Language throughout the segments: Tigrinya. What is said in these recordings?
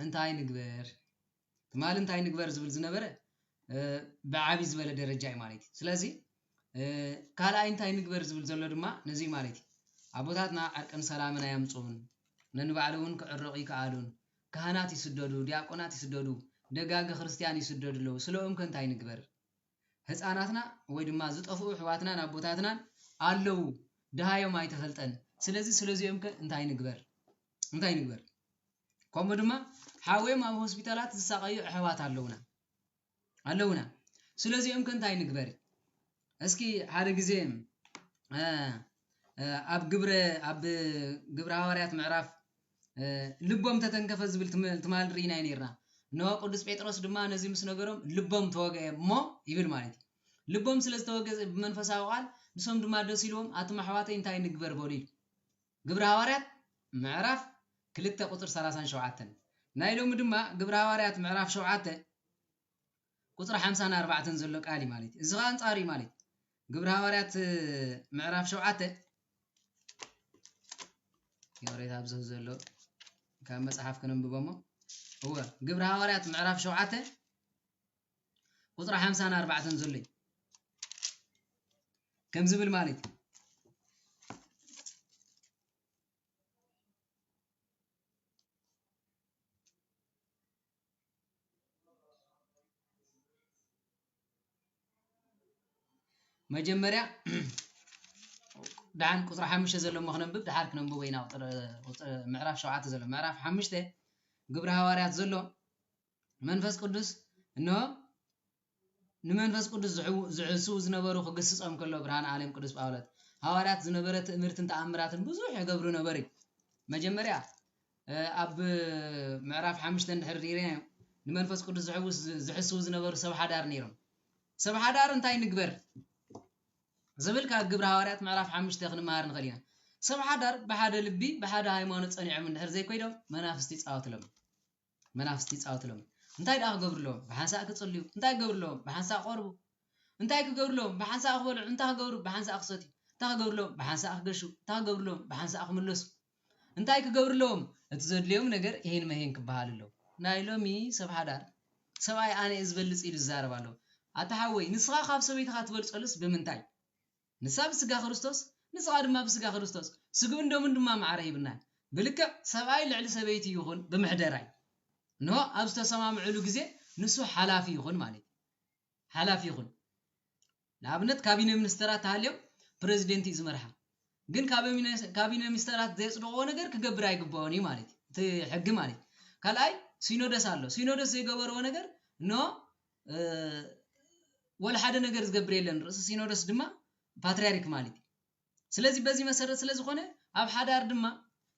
እንታይ ንግበር? ትማሊ እንታይ ንግበር ዝብል ዝነበረ ብዓብይ ዝበለ ደረጃ እዩ ማለት እዩ። ስለዚ ካልኣይ እንታይ ንግበር ዝብል ዘሎ ድማ ነዚ ማለት እዩ። ኣቦታትና ዕርቅን ሰላምን ኣየምፅኡን፣ ነንባዕሉ እውን ክዕረቑ ይከኣሉን፣ ካህናት ይስደዱ፣ ዲያቆናት ይስደዱ፣ ደጋገ ክርስቲያን ይስደዱ ኣለዉ። ስለኦም ከ እንታይ ንግበር? ህፃናትና ወይ ድማ ዝጠፍኡ ኣሕዋትናን ኣቦታትናን ኣለዉ፣ ድሃዮም ኣይተፈልጠን። ስለዚ ስለዚኦም ከ እንታይ ንግበር? እንታይ ንግበር? ከምኡ ድማ ሓወዮም ኣብ ሆስፒታላት ዝሳቐዩ ኣሕዋት ኣለዉና ኣለዉና። ስለዚኦም ከ እንታይ ንግበር? እስኪ ሓደ ግዜ ኣብ ግብረ ኣብ ግብረ ሃዋርያት ምዕራፍ ልቦም ተተንከፈ ዝብል ትማል ርኢና ነርና። እነሆ ቅዱስ ጴጥሮስ ድማ ነዚ ምስ ነገሮም ልቦም ተወግአ እሞ ይብል ማለት እዩ። ልቦም ስለ ዝተወገዘ ብመንፈሳዊ ቃል ንሶም ድማ ደስ ኢልዎም ኣቱም ኣሕዋተይ እንታይ ንግበር በሉ ኢሉ። ግብረ ሃዋርያት ምዕራፍ ክልተ ቁፅሪ ሰላሳን ሸውዓተን ናይ ሎሚ ድማ ግብረ ሃዋርያት ምዕራፍ ሸውዓተ ቁፅሪ ሓምሳን ኣርባዕተን ዘሎ ቃል እዩ ማለት እዩ። እዚ ከዓ ኣንፃሩ እዩ ማለት እዩ። ግብረ ሃዋርያት ምዕራፍ ሸውዓተ የወሬት ኣብዚ ዘሎ ካብ መፅሓፍ ክነንብቦ እሞ እወ ግብረ ሃዋርያት ምዕራፍ ሸውዓተ ቁፅሪ ሓምሳን ኣርባዕተን ዘሎ እዩ። ከም ዝብል ማለት እዩ። መጀመርያ ደሓን ቁፅሪ ሓሙሽተ ዘሎ እሞ ክነንብብ፣ ደሓር ክነንብቦ ኢና። ቁፅሪ- ቁፅሪ- ምዕራፍ ሸውዓተ ዘሎ፣ ምዕራፍ ሓሙሽተ ግብረ ሃዋርያት ዘሎ መንፈስ ቅዱስ እንሆ ንመንፈስ ቅዱስ ዝሕው- ዝሕስዉ ዝነበሩ ክግስጾም ከሎ ብርሃን ዓለም ቅዱስ ጳውሎስ ሃዋርያት ዝነበረ ትእምርትን ተኣምራትን ብዙሕ ይገብሩ ነበሩ። መጀመርያ ኣብ ምዕራፍ ሓሙሽተ እንድሕር ርኢናዮ ንመንፈስ ቅዱስ ዝሕውስ ዝሕስዉ ዝነበሩ ሰብ ሓዳር ነይሮም። ሰብ ሓዳር እንታይ ንግበር ዝብል ካብ ግብረ ሃዋርያት ምዕራፍ ሓሙሽተ ክንመሃር ንኽእል ኢና። ሰብ ሓዳር ብሓደ ልቢ ብሓደ ሃይማኖት ጸኒዖም እንድሕር ዘይኮይዶም መናፍስቲ ይጻወትሎም። መናፍስቲ ይጻወትሎም። እንታይ ደኣ ክገብርሎም? ብሓንሳእ ክጽልዩ። እንታይ ክገብርሎም? ብሓንሳእ ክቆርቡ። እንታይ ክገብርሎም? ብሓንሳእ ክበልዑ። እንታይ ክገብሩ? ብሓንሳእ ክሰትዩ። እንታይ ክገብርሎም? ብሓንሳእ ክገሹ። እንታይ ክገብርሎም? ብሓንሳእ ክምለሱ። እንታይ ክገብርሎም? እቲ ዘድልዮም ነገር ይሄን መሄን ክበሃል ኣሎ። ናይ ሎሚ ሰብ ሓዳር ሰብኣይ ኣነ እየ ዝበልጽ ኢሉ ዝዛረብ ኣሎ። ኣታ ሓወይ ንስኻ ካብ ሰበይትኻ ትበልጸሉስ ብምንታይ? ንሳ ብስጋ ክርስቶስ ንስኻ ድማ ብስጋ ክርስቶስ ስግኡን ደሙን ድማ ማዕረ ሂብና። ብልክዕ ሰብኣይ ልዕሊ ሰበይቲ ይኹን ብምሕደራይ እንሆ ኣብ ዝተሰማምዕሉ ግዜ ንሱ ሓላፊ ይኹን ማለት እዩ። ሓላፊ ይኹን። ንኣብነት ካቢነ ሚኒስተራት ተሃልዮም ፕረዚደንት እዩ ዝመርሓ። ግን ካቢነ ሚኒስተራት ዘየፅድቕዎ ነገር ክገብር ኣይግባኦን እዩ ማለት እዩ። እቲ ሕጊ ማለት እዩ። ካልኣይ ሲኖደስ ኣሎ። ሲኖደስ ዘይገበርዎ ነገር ኖ ወላ ሓደ ነገር ዝገብር የለን። ርእሲ ሲኖደስ ድማ ፓትርያርክ ማለት እዩ። ስለዚ በዚ መሰረት ስለ ዝኾነ ኣብ ሓዳር ድማ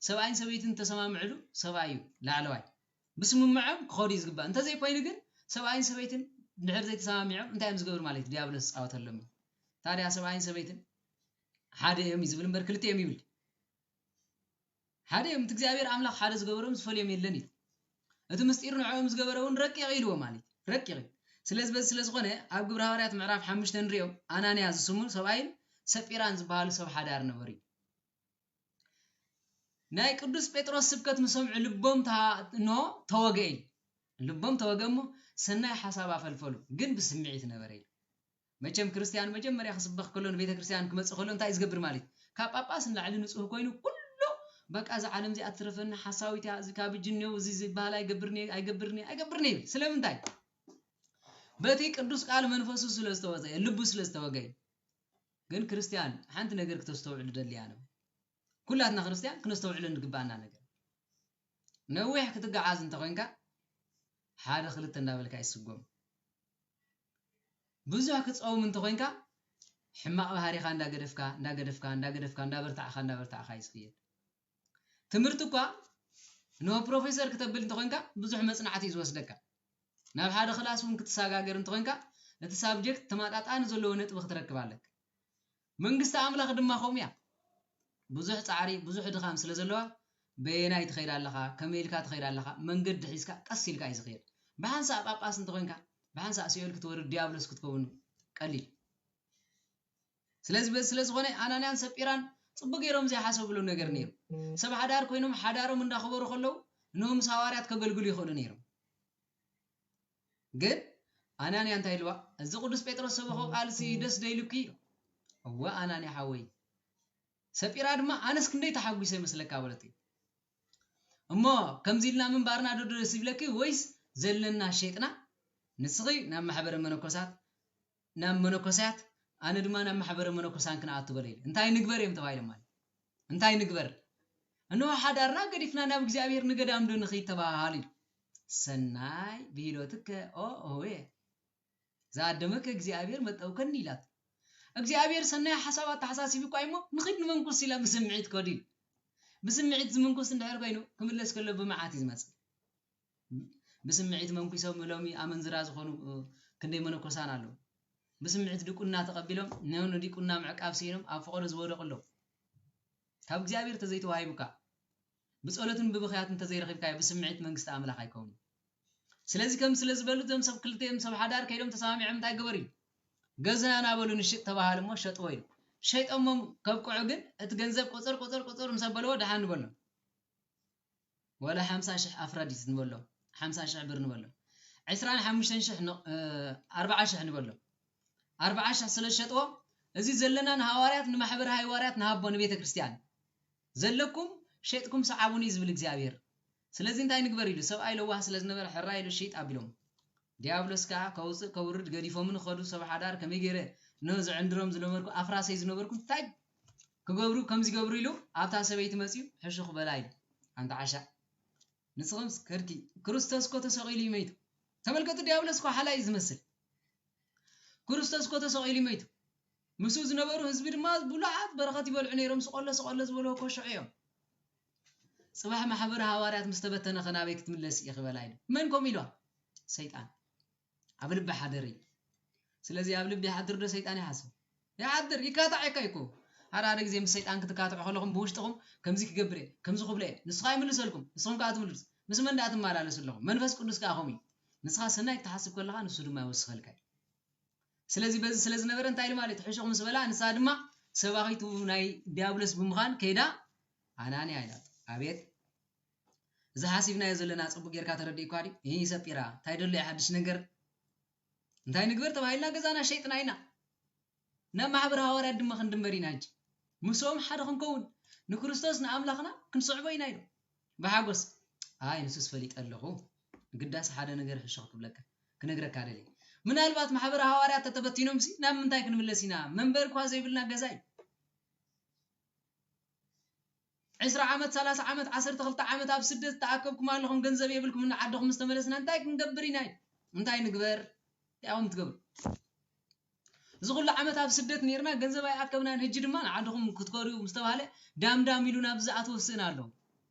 ሰብኣይን ሰበይትን ተሰማምዕሉ ሰብኣይ እዩ ላዕለዋይ። ብስምምዖም ክኸዱ እዩ ዝግባእ። እንተዘይኮይኑ ግን ሰብኣይን ሰበይትን እንድሕር ዘይተሰማሚዖም እንታይ እዮም ዝገብሩ ማለት እዩ? ዲያብሎስ ዝፃወተሎም እዩ። ታዲያ ሰብኣይን ሰበይትን ሓደ እዮም እዩ ዝብል እምበር ክልተ እዮም ይብል። ሓደ እዮም። እቲ እግዚኣብሔር ኣምላኽ ሓደ ዝገበሮም ዝፈልዮም የለን እዩ። እቲ ምስጢር ንዕኦም ዝገበረ እውን ረቂቕ ኢልዎ ማለት እዩ። ረቂቕ እዩ። ስለዚ በዚ ስለ ዝኾነ ኣብ ግብረ ሃዋርያት ምዕራፍ ሓሙሽተ ንሪኦም ኣናንያ ዝስሙ ሰብኣይን ሰጲራን ዝበሃሉ ሰብ ሓዳር ነበሩ እዩ። ናይ ቅዱስ ጴጥሮስ ስብከት ምስ ሰምዑ ልቦም ታ- ኖ ተወገ እዩ። ልቦም ተወገ እሞ ሰናይ ሓሳብ ኣፈልፈሉ፣ ግን ብስምዒት ነበረ እዩ። መቸም ክርስቲያን መጀመርያ ክስበኽ ከሎ ንቤተ ክርስቲያን ክመጽእ ከሎ እንታይ እዩ ዝገብር ማለት እዩ? ካብ ጳጳስ ንላዕሊ ንጹህ ኮይኑ ኩሉ በቃ እዛ ዓለም እዚኣ ትረፈኒ ሓሳዊት እያ፣ እዚ ካብ እጅ እኒኦ፣ እዚ ዝበሃል ኣይገብርኒ ኣይገብርኒ ኣይገብርኒ ይብል። ስለምንታይ? በቲ ቅዱስ ቃል መንፈሱ ስለ ዝተወዘየ ልቡ ስለ ዝተወገየ። ግን ክርስቲያን ሓንቲ ነገር ክተስተውዕሉ ደልያ ነው። ኩላትና ክርስቲያን ክነስተውዕሉ እንግባኣና ነገር ነዊሕ ክትገዓዝ እንተኮይንካ ሓደ ክልተ እንዳበልካ ይስጎም። ብዙሕ ክትፀውም እንተኮይንካ ሕማቕ ባህሪኻ እንዳገደፍካ እንዳገደፍካ እንዳገደፍካ እንዳበርታዕካ እንዳበርታዕካ እዩ ዝኽየድ። ትምህርቲ እኳ ንሆ ፕሮፌሰር ክተብል እንተኮይንካ ብዙሕ መፅናዕቲ እዩ ዝወስደካ። ናብ ሓደ ክላስ እውን ክትሰጋገር እንተኮይንካ እቲ ሳብጀክት ተመጣጣኒ ዘለዎ ነጥቢ ክትረክብ ኣለካ። መንግስቲ ኣምላኽ ድማ ከምኡ እያ። ብዙሕ ፃዕሪ ብዙሕ ድኻም ስለ ዘለዋ በየናይ ትኸይድ ኣለኻ፣ ከመይ ኢልካ ትኸይድ ኣለኻ፣ መንገዲ ሒዝካ ቀስ ኢልካ እዩ ዝኽየድ። ብሓንሳእ ጳጳስ እንተኮይንካ ብሓንሳእ ሲኦል ክትወርድ ዲያብሎስ ክትከውን ቀሊል። ስለዚ በዚ ስለ ዝኾነ ኣናንያን ሰጲራን ፅቡቅ ገይሮም ዘይሓሰብሉ ነገር ነይሩ። ሰብ ሓዳር ኮይኖም ሓዳሮም እንዳኸበሩ ከለዉ እንሆ ምስ ሃዋርያት ከገልግሉ ይኽእሉ ነይሮም። ግን ኣናንያ እንታይ ኢልዋ? እዚ ቅዱስ ጴጥሮስ ሰበኾ ቃልሲ ደስ ዶ ኢሉኪ? እወ ኣናንያ ሓወይ። ሰጲራ ድማ ኣነስ ክንደይ ተሓጒሰ ይመስለካ በለትዮ። እሞ ከምዚ ኢልና ምንባርና ዶ ደስ ይብለኪ ወይስ ዘለና ሸይጥና ንስኺ ናብ ማሕበረ መነኮሳት ናብ መነኮሳያት ኣነ ድማ ናብ ማሕበረ መነኮሳን ክንኣቱ በለ ኢለ። እንታይ ንግበር እዮም ተባሂሎም ማለት እንታይ ንግበር? እንሆ ሓዳርና ገዲፍና ናብ እግዚኣብሔር ንገዳም ዶ ንኽይድ ተባሃሃል ኢሉ። ሰናይ ብሂሎትከ ኦ ኦዌ ዝኣደመከ እግዚኣብሔር መጠውከኒ ኢላት። እግዚኣብሔር ሰናይ ሓሳብ ኣተሓሳሲብ እኳ እሞ ንኽድ ንመንኩስ ኢላ ብስምዒት ከዱ ኢሉ። ብስምዒት ዝምንኩስ እንድሕር ኮይኑ ክምለስ ከሎ ብመዓት እዩ ዝመፅእ። ብስምዒት መንኩሶም ሎሚ ኣመንዝራ ዝኾኑ ክንደይ መነኮሳን ኣለዉ። ብስምዒት ድቁና ተቐቢሎም ንዲቁና ምዕቃብ ስኢኖም ኣብ ፈቐዶ ዝወደቑ ኣለዉ። ካብ እግዚኣብሔር ተዘይተዋሂቡካ ብጸሎትን ብብኽያት እንተዘይረኺብካዮ ብስምዒት መንግስቲ ኣምላኽ ኣይከውንን። ስለዚ ከም ስለ ዝበሉ እዞም ሰብ ክልቲኦም ሰብ ሓዳር ከይዶም ተሰማሚዖም እንታይ ግበር እዩ? ገዛና በሉ ንሽጥ ተባሃሉ እሞ ሸጥዎ እዩ። ሸይጦሞም ከብቅዑ ግን እቲ ገንዘብ ቁፅር ቁፅር ቁፅር ምስ ኣበልዎ ደሓን ንበሎም። ወላ ሓምሳ ሽሕ ኣፍረዲስ ንበሎ ሓምሳ ሽሕ ብር ንበሎ ዕስራን ሓሙሽተን ሽሕ ኣርባዓ ሽሕ ንበሎ ኣርባዓ ሽሕ ስለ ዝሸጥዎ እዚ ዘለና ንሃዋርያት ንማሕበር ሃዋርያት ንሃቦ ንቤተ ክርስቲያን ዘለኩም ሸጥኩም ሰዓቡኒ ዝብል እግዚኣብሔር። ስለዚ እንታይ ንግበር ኢሉ ሰብኣይ ለዋህ ስለ ዝነበረ ሕራ ኢሉ ሽጥ ኣቢሎም ዲያብሎስ ከዓ ከውፅእ ከውርድ ገዲፎምን ኸዱ ሰብ ሓዳር ከመይ ገይረ ን ዘዕንድሮም ዝነበርኩ ኣፍራሰይ ዝነበርኩ እንታይ ክገብሩ ከም ዝገብሩ ኢሉ ኣብታ ሰበይቲ መፅዩ ሕሹኽ በላ ኢሉ ኣንታ ዓሻ ንስኹም ከድኪ ክርስቶስ እኮ ተሰቒሉ እዩ መይቱ ተመልከቱ ዲያብሎስ እኮ ሓላይ እዩ ዝመስል ክርስቶስ እኮ ተሰቒሉ እዩ መይቱ ምስኡ ዝነበሩ ህዝቢ ድማ ብሉዓት በረኸት ይበልዑ ነይሮም ስቆሎ ስቆሎ ዝበልዎ እኮ ሽዑ እዮም ፅባሕ ማሕበረ ሃዋርያት ምስ ተበተነ ከ ናበይ ክትምለስ ኢኺ በላ ኢሉ መን ከምኡ ኢልዋ ሰይጣን ኣብ ልቢ ሓደር እዩ ስለዚ ኣብ ልቢ ይሓድር ዶ ሰይጣን ይሓስብ ይሓድር ይካታዕ እካ ይኮ ሓደ ሓደ ግዜ ምስ ሰይጣን ክትካትዑ ከለኹም ብውሽጥኹም ከምዚ ክገብር እየ ከምዚ ክብሎ እየ ንስኻ ይምልሰልኩም ንስኹም ከዓ ትምልሱ ምስ መን ደኣ ትመላለሱ ኣለኹም መንፈስ ቅዱስ ከዓ ከምኡ እዩ ንስኻ ሰናይ ክትሓስብ ከለኻ ንሱ ድማ ይወስኸልካ እዩ ስለዚ በዚ ስለ ዝነበረ እንታይ ኢሉ ማለት ሕሹኽ ምስ በላ ንሳ ድማ ሰባኺቱ ናይ ዲያብሎስ ብምዃን ከይዳ ኣናንያ ኢላት ኣቤት እዚ ሓሲብናዮ ዘለና ፅቡቅ ጌርካ ተረዲእኳ ድዩ ይህ ሰጲራ እንታይ ደሎ ሓድሽ ነገር እንታይ ንግበር ተባሂልና ገዛና ሸይጥና ኢና ናብ ማሕበር ሃዋርያት ድማ ክንድመር ኢና እንጂ ምስኦም ሓደ ክንከውን ንክርስቶስ ንኣምላኽና ክንስዕቦ ኢና ኢሉ ብሓጎስ ኣይ ንሱስ ፈሊጠ ኣለኹ ግዳስ ሓደ ነገር ሕሾ ክትብለካ ክነግረካ ደልየ ምናልባት ማሕበር ሃዋርያት ተተበቲኖም ሲ ናብ ምንታይ ክንምለስ ኢና መንበር እኳ ዘይብልና ገዛ እዩ ዕስራ ዓመት ሰላሳ ዓመት ዓሰርተ ክልተ ዓመት ኣብ ስደት ተኣከብኩም ኣለኹም ገንዘብ የብልኩም ንዓድኹም ምስ ተመለስና እንታይ ክንገብር ኢና እንታይ ንግበር ያውም ትገብሩ እዚ ኩሉ ዓመት ኣብ ስደት ነርና ገንዘብ ኣይኣከብናን ህጂ ድማ ንዓድኹም ክትከዱ ምስ ተባሃለ ዳምዳም ኢሉ ናብ ዝኣተወ ስእና ኣለዉ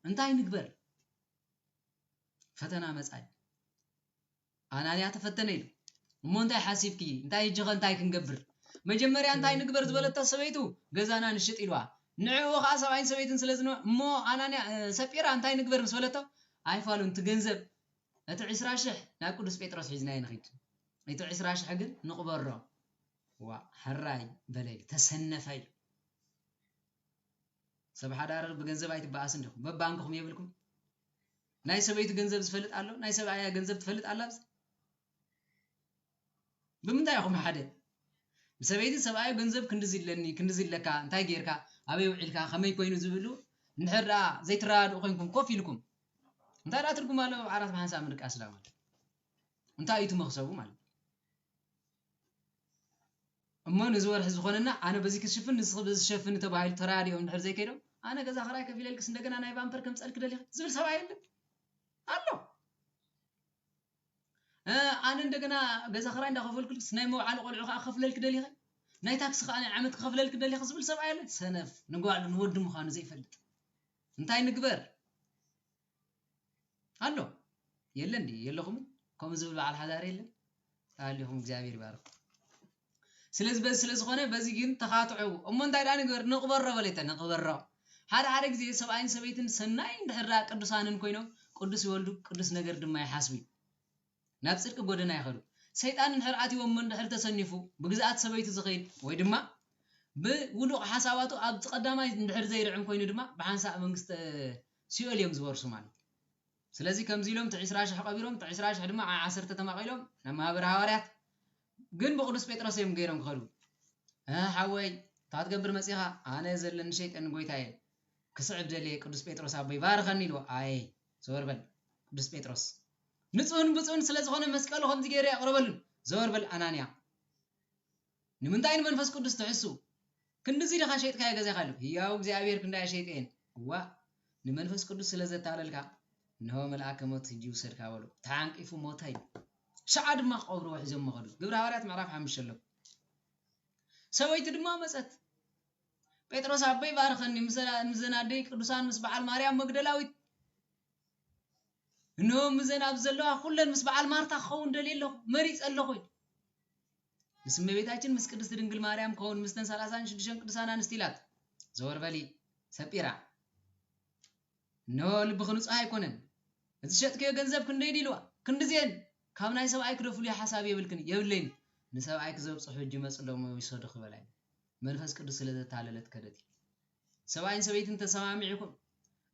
እንታይ ንግበር ፈተና መጻኢ ኣናንያ ተፈተነ ኢሉ እሞ እንታይ ሓሲብኪ እንታይ ህጂ ኸ እንታይ ክንገብር መጀመርያ እንታይ ንግበር ዝበለቶ ሰበይቱ ገዛና ንሽጥ ኢልዋ ንዕኡ ኸዓ ሰብኣይን ሰበይትን ስለ ዝነበ እሞ ኣናንያ ሰጲራ እንታይ ንግበር ምስ በለቶ ኣይፋሉን እቲ ገንዘብ እቲ ዕስራ ሽሕ ናብ ቅዱስ ጴጥሮስ ሒዝናዮ ንኺድ እቲ ዕስራ ሽሕ ግን ንቕበሮ ዋ ሕራይ በለ ኢሉ ተሰነፈ ኢሉ ሰብ ሓዳር ብገንዘብ ኣይትበኣስን ዲኹም በባንክኹም የብልኩም ናይ ሰበይቱ ገንዘብ ዝፈልጥ ኣሎ ናይ ሰብኣያ ገንዘብ ትፈልጥ ኣላ ብምንታይ ኢኹም ሓደ ንሰበይቲ ሰብኣዩ ገንዘብ ክንድዚ ኣለኒ ክንድዚ ኣለካ እንታይ ጌርካ ኣበይ ውዒልካ ከመይ ኮይኑ ዝብሉ እንድሕር ደኣ ዘይትረዳድኡ ኮይንኩም ኮፍ ኢልኩም እንታይ ደኣ ትርጉም ኣለዎ ዓራት ብሓንሳብ ምድቃስ ዳ ማለት እንታይ እዩ እቲ መኽሰቡ ማለት እሞ ነዚ ወርሒ ዝኾነና ኣነ በዚ ክሽፍን ንስኺ በዚ ትሸፍኒ ተባሂሉ ተራዲኦም እንድሕር ዘይከይዶም ኣነ ገዛ ክራይ ከፊለልክስ እንደገና ናይ ቫምፐር ከምፀልክ ደሊኺ ዝብል ሰብኣይ የለን ኣሎ ኣነ እንደገና ገዛ ክራይ እንዳኸፈልኩልክስ ናይ መውዓሊ ቆልዑ ከዓ ክኸፍለልክ ደሊኺ ናይ ታክሲ ከዓ ናይ ዓመት ክኸፍለልክ ደሊኺ ዝብል ሰብኣይ የለን ሰነፍ ንጓሉ ንወዲ ምዃኑ ዘይፈልጥ እንታይ ንግበር ኣሎ የለን ድዩ የለኹም ከምኡ ዝብል በዓል ሓዳር የለን ኣሊኹም እግዚኣብሔር ይባርክ ስለዚ በዚ ስለ ዝኾነ በዚ ግን ተኻትዑ እሞ እንታይ ደኣ ንግበር ንቕበሮ በለተ ንቕበሮ ሓደ ሓደ ግዜ ሰብኣይን ሰበይትን ሰናይ እንድሕር ደኣ ቅዱሳንን ኮይኖም ቅዱስ ይወልዱ ቅዱስ ነገር ድማ ይሓስቡ እዩ ናብ ፅድቂ ጎደና ይኸዱ ሰይጣን እንድሕር ኣትይዎም እሞ እንድሕር ተሰኒፉ ብግዝኣት ሰበይቱ ዝኸይድ ወይ ድማ ብውዱቕ ሓሳባቱ ኣብቲ ቀዳማይ እንድሕር ዘይርዕም ኮይኑ ድማ ብሓንሳእ መንግስተ ሲኦል እዮም ዝወርሱ ማለት እዩ ስለዚ ከምዚ ኢሎም እቲ ዕስራ ሽሕ ቀቢሮም፣ እቲ ዕስራ ሽሕ ድማ ዓ-፣ ዓሰርተ ተማቒሎም ናብ ማህበረ ሃዋርያት። ግን ብቅዱስ ጴጥሮስ እዮም ገይሮም ክኸዱ። "እ፣ ሓወይ፣ እንታይ ትገብር መጺኻ?" "ኣነ ዘለኒ ሸይጠኒ ጎይታየ፣ ክስዕብ ደልየ፣ ቅዱስ ጴጥሮስ ኣቦይ ባርኸኒ" ኢልዎ። "ኣይ፣ ዘወር በል ቅዱስ ጴጥሮስ፣ ንጹህን ብጹህን ስለ ዝኾነ መስቀሉ ከምዚ ገይሩ የቕርበሉን። ዘወር በል ኣናንያ፣ ንምንታይ ንመንፈስ ቅዱስ ትሕሱ? ክንድዚ ዲኻ ሸይጥካዮ ገዛኻ?" ኢሉ። "ህያው እግዚኣብሔር ክንዳይ ሸይጠየን?" "እዋ፣ ንመንፈስ ቅዱስ ስለ ዘታለልካ፣ እንሆ መልኣከ ሞት ህጂ ይውሰድካ" በሎ። ተዓንቂፉ ሞተ ኢሉ። ሸዓ ድማ ክቐብርዎ ሒዞሞ ኸዱ። ግብረ ሃዋርያት ምዕራፍ ሓሙሽተ ኣሎ። ሰበይቲ ድማ መጸት። "ጴጥሮስ ኣቦይ ባርኸኒ፣ ምስ ዘና-፣ ምስ ዘን ኣደይ ቅዱሳን፣ ምስ በዓል ማርያም መግደላዊት፣ እንሆ ምስዘን ኣብዚ ዘለዋ ኩለን ምስ በዓል ማርታ ክኸውን ደልየ ኣለኹ፣ መሪጸ ኣለኹ" ኢሉ። "ምስ እመቤታችን ምስ ቅድስት ድንግል ማርያም ክኸውን፣ ምስተን ሰላሳን ሽዱሽተን ቅዱሳን ኣንስቲ" ኢላት። "ዘወር በሊ ሰጲራ፣ እንሆ ልብኺ ንጹህ ኣይኮነን። እቲ ዝሸጥክዮ ገንዘብ ክንደይ ድዩ?" ኢልዋ። "ክንድዚየን፣ ካብ ናይ ሰብኣይ ክደፍሉዮ ሓሳብ የብልክን?" "የብለይን። ንሰብኣይ ክዘብጽሑ እጅ መጽ ኣለሞ ይውሰዱ" ክበላ እዩ። መንፈስ ቅዱስ ስለ ዘታለለት ከደት እዩ። ሰብኣይን ሰበይትን ተሰማሚዕኩም፣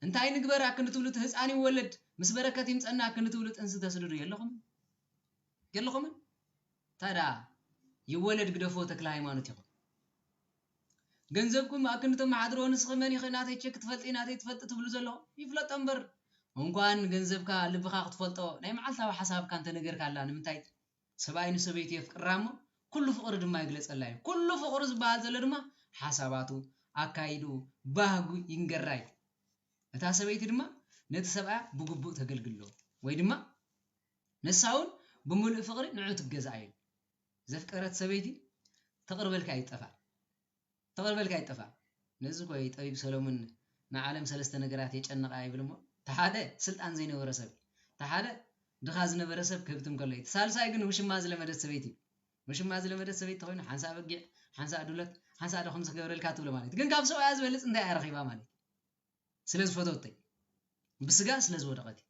"እንታይ ንግበር?" ኣክንዲ ትብሉ፣ "እቲ ህፃን ይወለድ፣ ምስ በረከት ይምፀና" ኣክንዲ ትብሉ፣ ጥንሲ ተስድዱ የለኹም? የለኹምን? ታዲያ ይወለድ ግደፎ ተክለ ሃይማኖት ይኹን። ገንዘብኩም ኣክንዲ ተመሓድሮ፣ ንስኺ መን ኢኺ ናተይ ቼክ ትፈልጢ፣ ናተይ ትፈልጢ ትብሉ ዘለኹም፣ ይፍለጦ እምበር፣ እንኳን ገንዘብካ ልብኻ ክትፈልጦ፣ ናይ መዓልታዊ ሓሳብካ እንተነገርካላ፣ ንምንታይ ሰብኣይ ንሰበይቱ የፍቅራ እሞ፣ ኩሉ ፍቕሪ ድማ ይግለጸላ እዩ። ኩሉ ፍቕሪ ዝበሃል ዘሎ ድማ ሓሳባቱ፣ ኣካይድኡ፣ ባህጉ ይንገራ እዩ። እታ ሰበይቲ ድማ ነቲ ሰብኣያ ብግቡእ ተገልግሎ፣ ወይ ድማ ንሳ እውን ብምሉእ ፍቕሪ ንዑ ትገዝኣ እዩ። ዘፍቀረት ሰበይቲ ተቕርበልካ ይጠፋ። ተቕርበልካ ይጠፋ። ነዚ እኮ እዩ ጠቢብ ሰሎሞን ንዓለም ሰለስተ ነገራት የጨንቓ ይብል እሞ፣ እቲ ሓደ ስልጣን ዘይነበሮ ሰብ፣ እቲ ሓደ ድኻ ዝነበረ ሰብ ክህብትም ከሎ እዩ። እቲ ሳልሳይ ግን ውሽማ ዝለመደት ሰበይቲ እዩ። ውሽማ ዝለመደት ሰበይቲ ተኾይኑ ሓንሳእ በጊዕ፣ ሓንሳእ ዱለት፣ ሓንሳእ ዶ ከምዚ ክገብረልካ ትብሎ ማለት እዩ። ግን ካብ ሰብኣያ ዝበልጽ እንታይ እያ ረኺባ ማለት እዩ? ስለ ዝፈተወተይ፣ ብስጋ ስለ ዝወደቐት እዩ።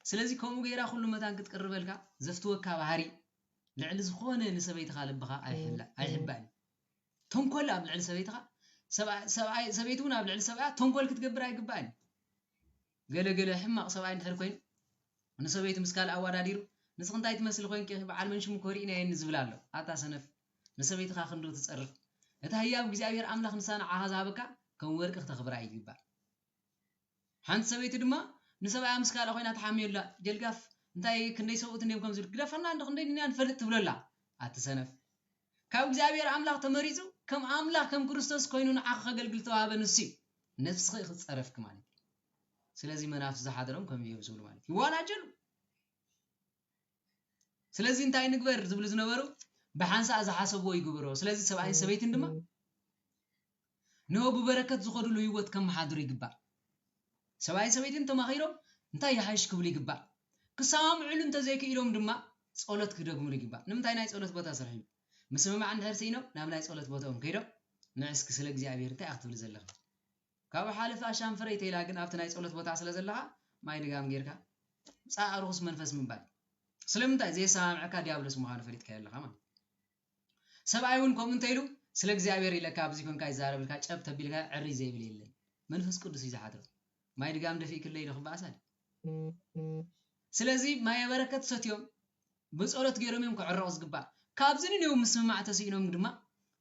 ስለዚ ከምኡ ገይራ ኩሉ መታን ክትቅርበልካ ዘፍትወካ ባህሪ ልዕሊ ዝኾነ ንሰበይትኻ ልብኻ ኣይሕላ-፣ ኣይሕባእን እዩ። ተንኮል ኣብ ልዕሊ ሰበይትኻ፣ ሰብኣ-፣ ሰብኣይ፣ ሰበይቲ እውን ኣብ ልዕሊ ሰብኣያ ተንኮል ክትገብር ኣይግባእን እዩ። ገለ ገለ ሕማቕ ሰብኣይ እንድሕር ኮይኑ፣ ንሰበይቱ ምስ ካልእ ኣወዳዲሩ፣ "ንስኺ እንታይ ትመስሊ ኮይንኪ ኢኺ? በዓል መን ሽሙ እኮ ርኢናዮ" ዝብል ኣሎ። ኣታ ሰነፍ፣ ንሰበይትኻ ክንዶ ትጸርፍ? እቲ ህያብ እግዚኣብሔር ኣምላኽ ንሳ ንዓኻ ዝሃበካ ከም ወርቂ ክተኽብራ እዩ ዝግባእ። ሓንቲ ሰበይቲ ድማ ንሰብኣያ ምስ ካልእ ኮይና ትሓምዮ ኣላ። ጀልጋፍ፣ እንታይ ክንደይ ሰብኡት እንድዮም ከም ዝብል፣ "ግደፈና እንዶ ክንደይ ዲና ንፈልጥ" ትብሎ ኣላ። ኣቲ ሰነፍ፣ ካብ እግዚኣብሔር ኣምላኽ ተመሪጹ፣ ከም ኣምላኽ ከም ክርስቶስ ኮይኑ ንዓኻ ከገልግል ዝተዋህበ ንሱ እዩ። ነፍስኺ ኢኺ ዝጸረፍኪ ማለት እዩ። ስለዚ መናፍስቲ ዝሓደሮም ከምዚ እዮም ዝብሉ ማለት እዩ። ይዋናጀሉ። ስለዚ እንታይ ንግበር ዝብሉ ዝነበሩ ብሓንሳእ ዝሓሰብዎ ይግበሮ። ስለዚ ሰብኣይን ሰበይትን ድማ ንሆ ብበረከት ዝኸድሉ ህይወት ከመሓድሩ ይግባእ። ሰብኣይን ሰበይትን ተማኺሮም እንታይ ይሓይሽ ክብሉ ይግባእ። ክሰማምዕሉ እንተዘይክኢሎም ድማ ጸሎት ክደግምሉ ይግባእ። ንምንታይ ናይ ጸሎት ቦታ ስርሕሉ። ምስምማዕ እንድሕር ስኢኖም ናብ ናይ ጸሎት ቦታኦም ከይዶም ንዕስኪ ስለ እግዚኣብሔር እንታይ ኢኻ ክትብሊ ዘለኺ? ካብኡ ሓለፈ ኣሻንፈረይ ተይላ ግን ኣብቲ ናይ ጸሎት ቦታ ስለ ዘለኻ ማይ ድጋም ጌርካ ምጻእ ርኹስ መንፈስ ምባል። ስለምንታይ? ዘየሰማምዐካ ዲያብሎስ ምዃኑ ፈሊጥካዮ ኣለኻ ማለት እዩ። ሰብኣይ እውን ከምኡ እንተኢሉ ስለ እግዚኣብሔር ኢለካ ኣብዚ ኮንካ ይዛረብልካ ጨብ ተቢልካ ዕሪ ዘይብል የለን። መንፈስ ቅዱስ እዩ ዝሓድሮ። ማይ ድጋም ደፊእክለይ ዶ ክበኣስ ኣለ። ስለዚ ማየ በረከት ሰትዮም ብጸሎት ገይሮም እዮም ክዕረቑ ዝግባእ። ካብዚ ንንየው ምስምማዕ ተስኢኖም ድማ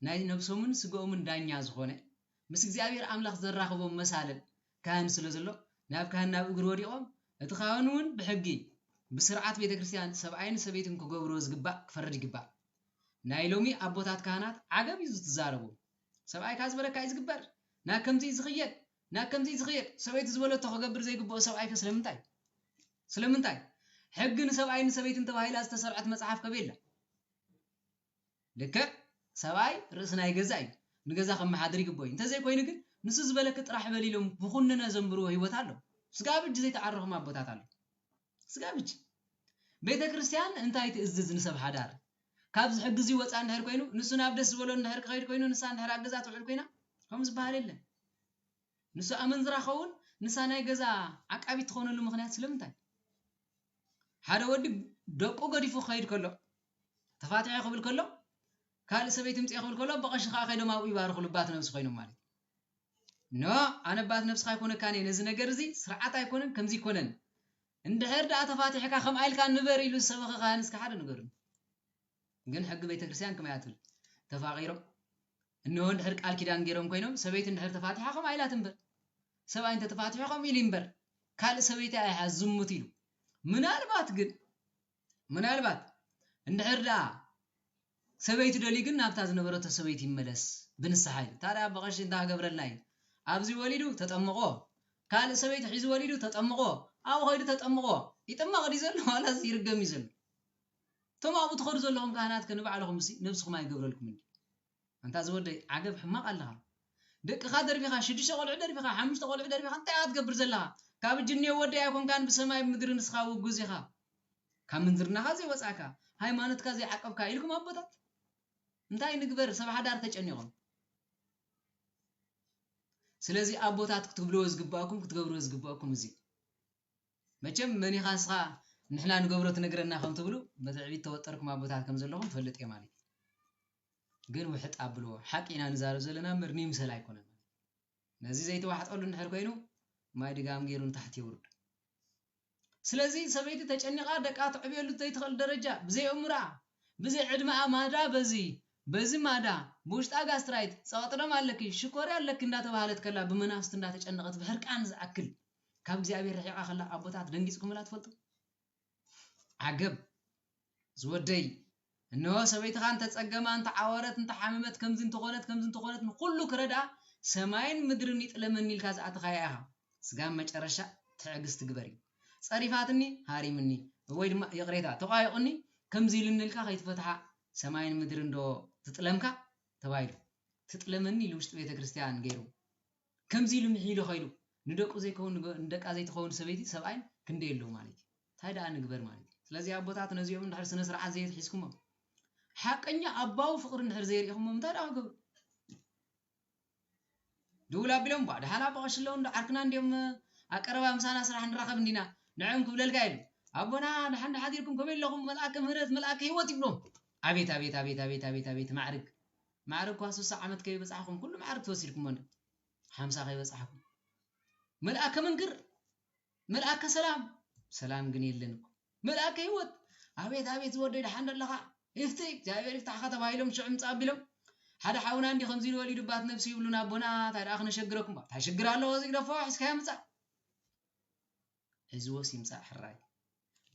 ናይ ነብሶምን ስጋኦምን ዳኛ ዝኾነ ምስ እግዚኣብሔር ኣምላኽ ዘራኽቦም መሳልል ካህን ስለ ዘሎ ናብ ካህን ናብ እግሪ ወዲቖም እቲ ካህን እውን ብሕጊ ብስርዓት ቤተ ክርስቲያን ሰብኣይን ሰበይትን ክገብርዎ ዝግባእ ክፈርድ ይግባእ። ናይ ሎሚ ኣቦታት ካህናት ዓገብ እዩ ዝትዛረቡ። ሰብኣይካ ዝበለካ እዩ ዝግበር፣ ናብ ከምዚ እዩ ዝኽየድ፣ ናብ ከምዚ እዩ ዝኽየድ። ሰበይቲ ዝበለቶ ክገብር ዘይግብኦ ሰብኣይከ ስለምንታይ? ስለምንታይ? ሕጊ ንሰብኣይን ንሰበይትን ተባሂላ ዝተሰርዐት መጽሓፍ ከ የላ? ልክዕ ሰብኣይ ርእሲ ናይ ገዛ እዩ፣ ንገዛ ከመሓድር ይግብኦ እዩ። እንተዘይኮይኑ ግን ንሱ ዝበለኪ ጥራሕ በል ኢሎም ብኹንነ ዘንብርዎ ህይወት ኣሎ። ስጋ ብጅ ዘይተዓረኹም ኣቦታት ኣሎ። ስጋ ብጅ። ቤተ ክርስቲያን እንታይ ትእዝዝ ንሰብ ሓዳር? ካብዚ ሕጊ እዚ ወፃእ እንድሕር ኮይኑ፣ ንሱ ናብ ደስ ዝበሎ እንድሕር ክኸይድ ኮይኑ፣ ንሳ እንድሕር ኣብ ገዛ ትውዕል ኮይና፣ ከምኡ ዝበሃል የለን። ንሱ ኣመንዝራ ኸውን፣ ንሳ ናይ ገዛ ዓቃቢት ትኾነሉ ምኽንያት ስለምንታይ? ሓደ ወዲ ደቁ ገዲፉ ክኸይድ ከሎ፣ ተፋትሐ ክብል ከሎ፣ ካልእ ሰበይቲ ምፅኤ ክብል ከሎ፣ ብቐሺ ከዓ ከይዶም ኣብኡ ይባርኹ ልባት ነብሲ ኮይኖም ማለት እዩ። ኖ፣ ኣነ ባት ነብስኻ ኣይኮነካን እየ፣ ነዚ ነገር እዚ ስርዓት ኣይኮነን፣ ከምዚ ይኮነን። እንድሕር ደኣ ተፋቲሕካ ከምኣ ኢልካ ንበር ኢሉ ዝሰበኸ ካህን እስከ ሓደ ንገሩኒ። ግን ሕጊ ቤተክርስትያን ከመይ እያ ትብል? ተፋቒሮም እንሆ እንድሕር ቃል ኪዳን ገይሮም ኮይኖም፣ ሰበይቲ እንድሕር ተፋቲሓ ከምኣ ኢላ ትንበር። ሰብኣይ እንተ ተፋቲሑ ከምኡ ኢሉ ይንበር። ካልእ ሰበይቲ ኣይሓዝ ዝሙት ኢሉ። ምናልባት ግን ምናልባት እንድሕር ደኣ ሰበይቲ ደልዩ ግን ናብታ ዝነበረቶ ሰበይቲ ይመለስ ብንስሓ ኢሉ። ታዲያ ኣባ ቀሺ እንታይ ክገብረልና እዩ? ኣብዚ ወሊዱ ተጠምቆ፣ ካልእ ሰበይቲ ሒዙ ወሊዱ ተጠምቆ፣ ኣብኡ ከይዱ ተጠምቆ። ይጥመቕ ድዩ ዘሎ ዋላስ ይርገም እዩ ዘሎ? እቶም ኣብኡ ትኸዱ ዘለኹም ካህናት ከ ንባዕልኹም ሲ ነብስኹም ኣይገብረልኩም እንዲ? ኣንታ ዝወደይ ዓገብ ሕማቕ ኣለኻ። ደቅኻ ደርቢኻ፣ ሽዱሽተ ቆልዑ ደርቢኻ፣ ሓሙሽተ ቆልዑ ደርቢኻ እንታይ ኢኻ ትገብር ዘለኻ? ካብ እጅ እኒኦ ወደይ ኣይኮንካን ብሰማይ ብምድሪ ንስኻ ውጉዝ ኢኻ። ካብ ምንዝርናኻ ዘይወጻእካ፣ ሃይማኖትካ ዘይዓቀብካ ኢልኩም ኣቦታት። እንታይ ንግበር ሰብ ሓዳር ተጨኒቖም። ስለዚ ኣቦታት ክትብልዎ ዝግባእኩም ክትገብርዎ ዝግባእኩም እዚ መቸም መን ኢኻ ንስኻ ንሕና ንገብሮ ትነግረና ከም ትብሉ በትዕቢት ተወጠርኩም ኣቦታት ከም ዘለኹም ፈልጥ እየ ማለት እዩ። ግን ውሕጥ ኣብልዎ ሓቂ ኢና ንዛረብ ዘለና እምበር ንምሰል ኣይኮነን። ነዚ ዘይተዋሕጠሉ እንድሕር ኮይኑ ማይ ድጋም ገይሩ ንታሕቲ የውርድ። ስለዚ ሰበይቲ ተጨኒቓ ደቃ ተዕብየሉ ዘይትኽእል ደረጃ ብዘይ እምርኣ ብዘይ ዕድመኣ ማዳ በዚ በዚ ማዳ ብውሽጣ ጋስትራይት ጸቕጥደም ኣለኪ ሽኮሪ ኣለኪ እንዳተባህለት ከላ ብመናፍስቲ እንዳተጨነቐት ብሕርቃን ዝኣክል ካብ እግዚኣብሔር ርሒቓ ከላ ኣቦታት ደንጊጽኩምላ ትፈልጡ? ዓገብ ዝወደይ፣ እንሆ ሰበይትኻ እንተጸገማ፣ እንተዓወረት፣ እንተሓመመት፣ ከምዚ እንተኾነት፣ ከምዚ እንተኾነት፣ ንኹሉ ክረድኣ ሰማይን ምድርን ይጥለመኒ ኢልካ ዝኣተኻያ ኢኻ። ስጋብ መጨረሻ ትዕግስቲ ግበሪ። ጸሪፋትኒ፣ ሃሪምኒ፣ ወይ ድማ ይቕሬታ፣ ተቋይቑኒ፣ ከምዚ ኢሉኒ ኢልካ ከይትፈትሓ ሰማይን ምድርን ዶ ትጥለምካ? ተባሂሉ። ትጥለመኒ ኢሉ ውሽጢ ቤተ ክርስቲያን ገይሩ። ከምዚ ኢሉ ምሒሉ ኸይዱ። ንደቁ ዘይከውን፣ ንገ-፣ ንደቃ ዘይትኸውን ሰበይቲ ሰብኣይን ክንደይ ኣለዉ ማለት እዩ። እንታይ ደኣ ንግበር ማለት እዩ። ስለዚ ኣቦታት ነዚኦም እንድሕር ስነ ስርዓት ዘይትሒዝኩሞም፣ ሓቀኛ ኣባዊ ፍቕሪ እንድሕር ዘይርኢኹሞም እንታይ ደኣ ክገብሩ? ድውል ኣቢሎም፣ "ቧ፣ ደሓን ኣባ ቀሺ ኣለዉ እንዶ ዓርክና እንድዮም፣ ኣብ ቀረባ ምሳና ስራሕ ንራኸብ እንዲና፣ ንዕኦም ክብለልካ" ኢሉ። ኣቦና፣ "ደሓን ዶ ሓዲርኩም? ከመይ ኣለኹም? መልኣከ ምህረት፣ መልኣከ ህይወት" ይብሎም። ኣቤት፣ ኣቤት፣ ኣቤት፣ ኣቤት፣ ኣቤት፣ ኣቤት ማዕርግ። ማዕርግ እኳ ስሳ ዓመት ከይበጻሕኩም ኩሉ ማዕርግ ተወሲድኩሞ እንዶ። ሓምሳ ከይበጻሕኩም። መልኣከ መንክር፣ መልኣከ ሰላም፣ ሰላም ግን የለን እኮ። መልኣከ ህይወት፣ ኣቤት፣ ኣቤት ዝወደይ ደሓን ዶ ኣለኻ? ይፍትህ፣ እግዚኣብሔር ይፍታሕኻ ተባሂሎም ሽዑ ምጻእ ኣቢሎም። ሓደ ሓውና እንዲ ከምዚ ኢሉ ወሊዱ ባት ነብሲ ይብሉና ኣቦና፣ እንታይ ደኣ ክነሸግረኩም? እንታይ ሽግር ኣለዎ? እዚ ግደፎ፣ ሒዝካዮ ምጻእ። ሒዝዎስ ይምጻእ ሕራይ።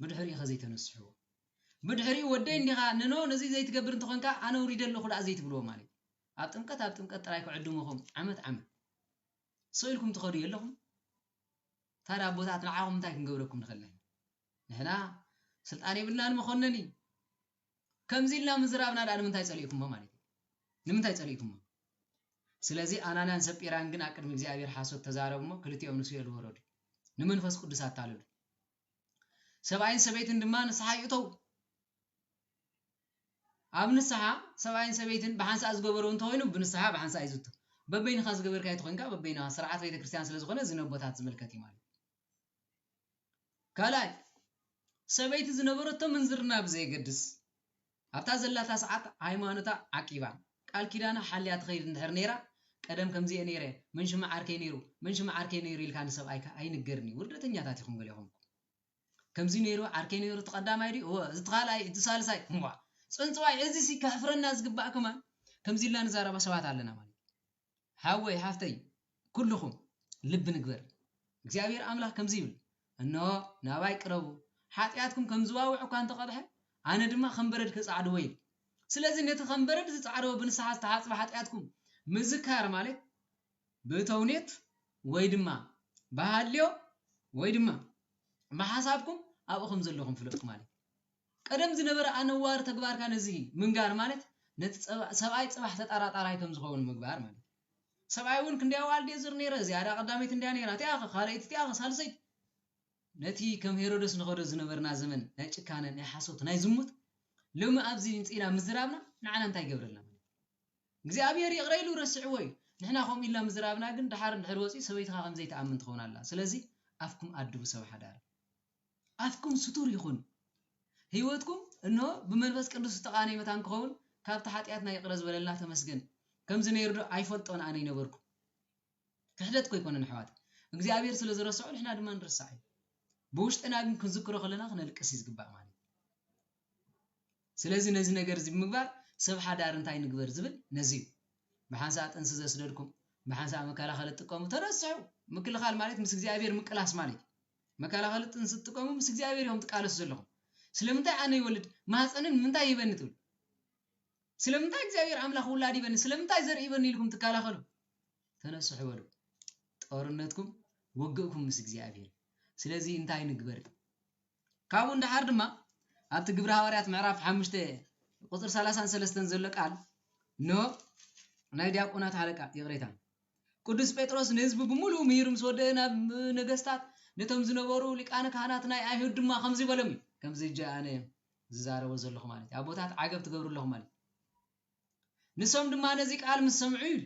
ብድሕሪኡ ከ ዘይተነስሕዎ? ብድሕሪኡ ወደይ እንዲኻ፣ ንኖ ነዚ ዘይትገብር እንተኾንካ፣ ኣነ ውሪደ ኣለኹ ደኣ ዘይትብልዎ ማለት እዩ። ኣብ ጥምቀት፣ ኣብ ጥምቀት ጥራይ ክዕድሙኹም፣ ዓመት፣ ዓመት። ስቕ ኢልኩም ትኸዱ የለኹም? ታዲያ ኣቦታት ንዓኹም እንታይ ክንገብረኩም ንኽእል? ንሕና ስልጣን የብልናን መኾነኒ። ከምዚ ኢልና ምዝራብና ደኣ ንምንታይ ጸሊእኩሞ ማለት እዩ? ንምንታይ ጸሊእኩሞ? ስለዚ ኣናንያን ሰጲራን ግን ኣብ ቅድሚ እግዚኣብሔር ሓሶት ተዛረቡ እሞ ክልቲኦም ንሲኦል ወረዱ። ንመንፈስ ቅዱስ ኣታለሉ። ሰብኣይን ሰበይትን ድማ ንስሓ ይእተው። ኣብ ንስሓ ሰብኣይን ሰበይትን ብሓንሳእ ዝገበርዎ እንተኾይኑ ብንስሓ ብሓንሳእ ይዝቱ። በበይንኻ ዝገበርካዮ ተኾይንካ በበይንኻ ስርዓት ቤተ ክርስቲያን ስለ ዝኾነ እዚ ነቦታት ዝምልከት እዩ ማለት እዩ። ካልኣይ ሰበይቲ ዝነበረቶ ምንዝርና ብዘየገድስ ኣብታ ዘላታ ሰዓት ሃይማኖታ ዓቂባ ቃል ኪዳና ሓልያ ትኸይድ እንድሕር ነይራ ቀደም ከምዚ እየ ነይረ መን ሽሙ ዓርከይ ነይሩ መን ሽሙ ዓርከይ ነይሩ ኢልካ ንሰብኣይካ ኣይንገርኒ ውርደተኛታት ኢኹም ገሊኹም። ከምዚ ነይሩ ዓርከይ ነይሩ እቲ ቀዳማይ ድዩ እወ እዚ እቲ ካልኣይ እቲ ሳልሳይ እዋ ጽንጽዋይ እዚ ሲ ከሕፍረና ዝግባእ ከማን ከምዚ ኢልና ንዛረባ ሰባት ኣለና ማለት እዩ። ሓወይ ሓፍተይ ኩልኹም ልቢ ንግበር። እግዚኣብሔር ኣምላኽ ከምዚ ይብል እንሆ ናባይ ቅረቡ ሓጢኣትኩም ከም ዝዋውዕ እኳ እንተቐድሐ ኣነ ድማ ከም በረድ ክጻዕድዎ ኢሉ። ስለዚ ነቲ ከም በረድ ዝጻዕድዎ ብንስሓ ዝተሓጽበ ሓጢኣትኩም ምዝካር ማለት ብተውኔት ወይ ድማ ብሃልዮ ወይ ድማ ብሓሳብኩም ኣብኡ ከም ዘለኹም ፍለጡ ማለት እዩ። ቀደም ዝነበረ ኣነዋሪ ተግባርካ ነዚ ምንጋር ማለት ነቲ ጸባ-፣ ሰብኣይ ጽባሕ ተጠራጣራይ ከም ዝኸውን ምግባር ማለት እዩ። ሰብኣይ እውን ክንደይ ኣዋልድ እየ ዝር ነይረ፣ እዚኣ ደኣ ቀዳመይቲ እንድያ ነይራ፣ እቲኣ ኸ ካልኣይቲ፣ እቲኣ ኸ ሳልሰይቲ። ነቲ ከም ሄሮደስ ንኸዶ ዝነበርና ዘመን ናይ ጭካነ፣ ናይ ሓሶት፣ ናይ ዝሙት ሎሚ ኣብዚ ምጽኢና ምዝራብና ንዓና እንታይ ይገብረልና ማለት እዩ? እግዚኣብሔር ይቕረ ኢሉ ረስዕዎ እዩ። ንሕና ከምኡ ኢልና ምዝራብና ግን ደሓር እንድሕር ወፂኡ ሰበይትኻ ከም ዘይትኣምን ትኸውን ኣላ። ስለዚ ኣፍኩም ኣድቡ ሰብ ሓዳር። ኣፍኩም ስቱር ይኹን። ህይወትኩም እንሆ ብመንፈስ ቅዱስ ዝተቓነየ መታን ክኸውን ካብቲ ሓጢኣትና ይቕረ ዝበለልና ተመስገን። ከምዚ ነይሩ ዶ ኣይፈልጦን ኣነ ይነበርኩ። ክሕደት እኮ ኣይኮነን ኣሕዋት። እግዚኣብሔር ስለ ዝረስዖ ንሕና ድማ ንርሳዕ እዩ። ብውሽጥና ግን ክንዝክሮ ከለና ክነልቅስ እዩ ዝግባእ ማለት እዩ። ስለዚ ነዚ ነገር እዚ ብምግባር ሰብ ሓዳር እንታይ ንግበር ዝብል ነዚ እዩ። ብሓንሳእ ጥንሲ ዘስደድኩም፣ ብሓንሳእ መከላኸሊ ትጥቀሙ፣ ተነስሑ። ምክልኻል ማለት ምስ እግዚኣብሔር ምቅላስ ማለት እዩ። መከላኸሊ ጥንሲ ትጥቀሙ፣ ምስ እግዚኣብሔር እዮም ትቃለሱ ዘለኹም። ስለምንታይ ኣነ ይወልድ? ማህፀንን ንምንታይ ይበኒ ትብሉ? ስለምንታይ እግዚኣብሔር ኣምላኽ ውላድ ይበኒ? ስለምንታይ ዘርኢ ይበኒ ኢልኩም ትከላኸሉ? ተነስሑ በሉ። ጦርነትኩም ውግእኩም ምስ እግዚኣብሔር። ስለዚ እንታይ ንግበር? ካብኡ እንዳሓር ድማ ኣብቲ ግብሪ ሃዋርያት ምዕራፍ ሓሙሽተ ቁፅሪ ሰላሳን ሰለስተን ዘሎ ቃል፣ ኖ ናይ ዲያቆናት ሓለቃ፣ ይቕሬታ፣ ቅዱስ ጴጥሮስ ንህዝቢ ብምሉኡ ምሂሩ ምስ ወደአ ናብ ነገስታት፣ ነቶም ዝነበሩ ሊቃነ ካህናት ናይ ኣይሁድ ድማ ከምዚ በሎም እዩ። ከምዚ እጀ ኣነ ዝዛረቦ ዘለኹ ማለት እዩ። ኣቦታት ዓገብ ትገብሩ ኣለኹ ማለት እዩ። ንሶም ድማ ነዚ ቃል ምስ ሰምዑ እዩ።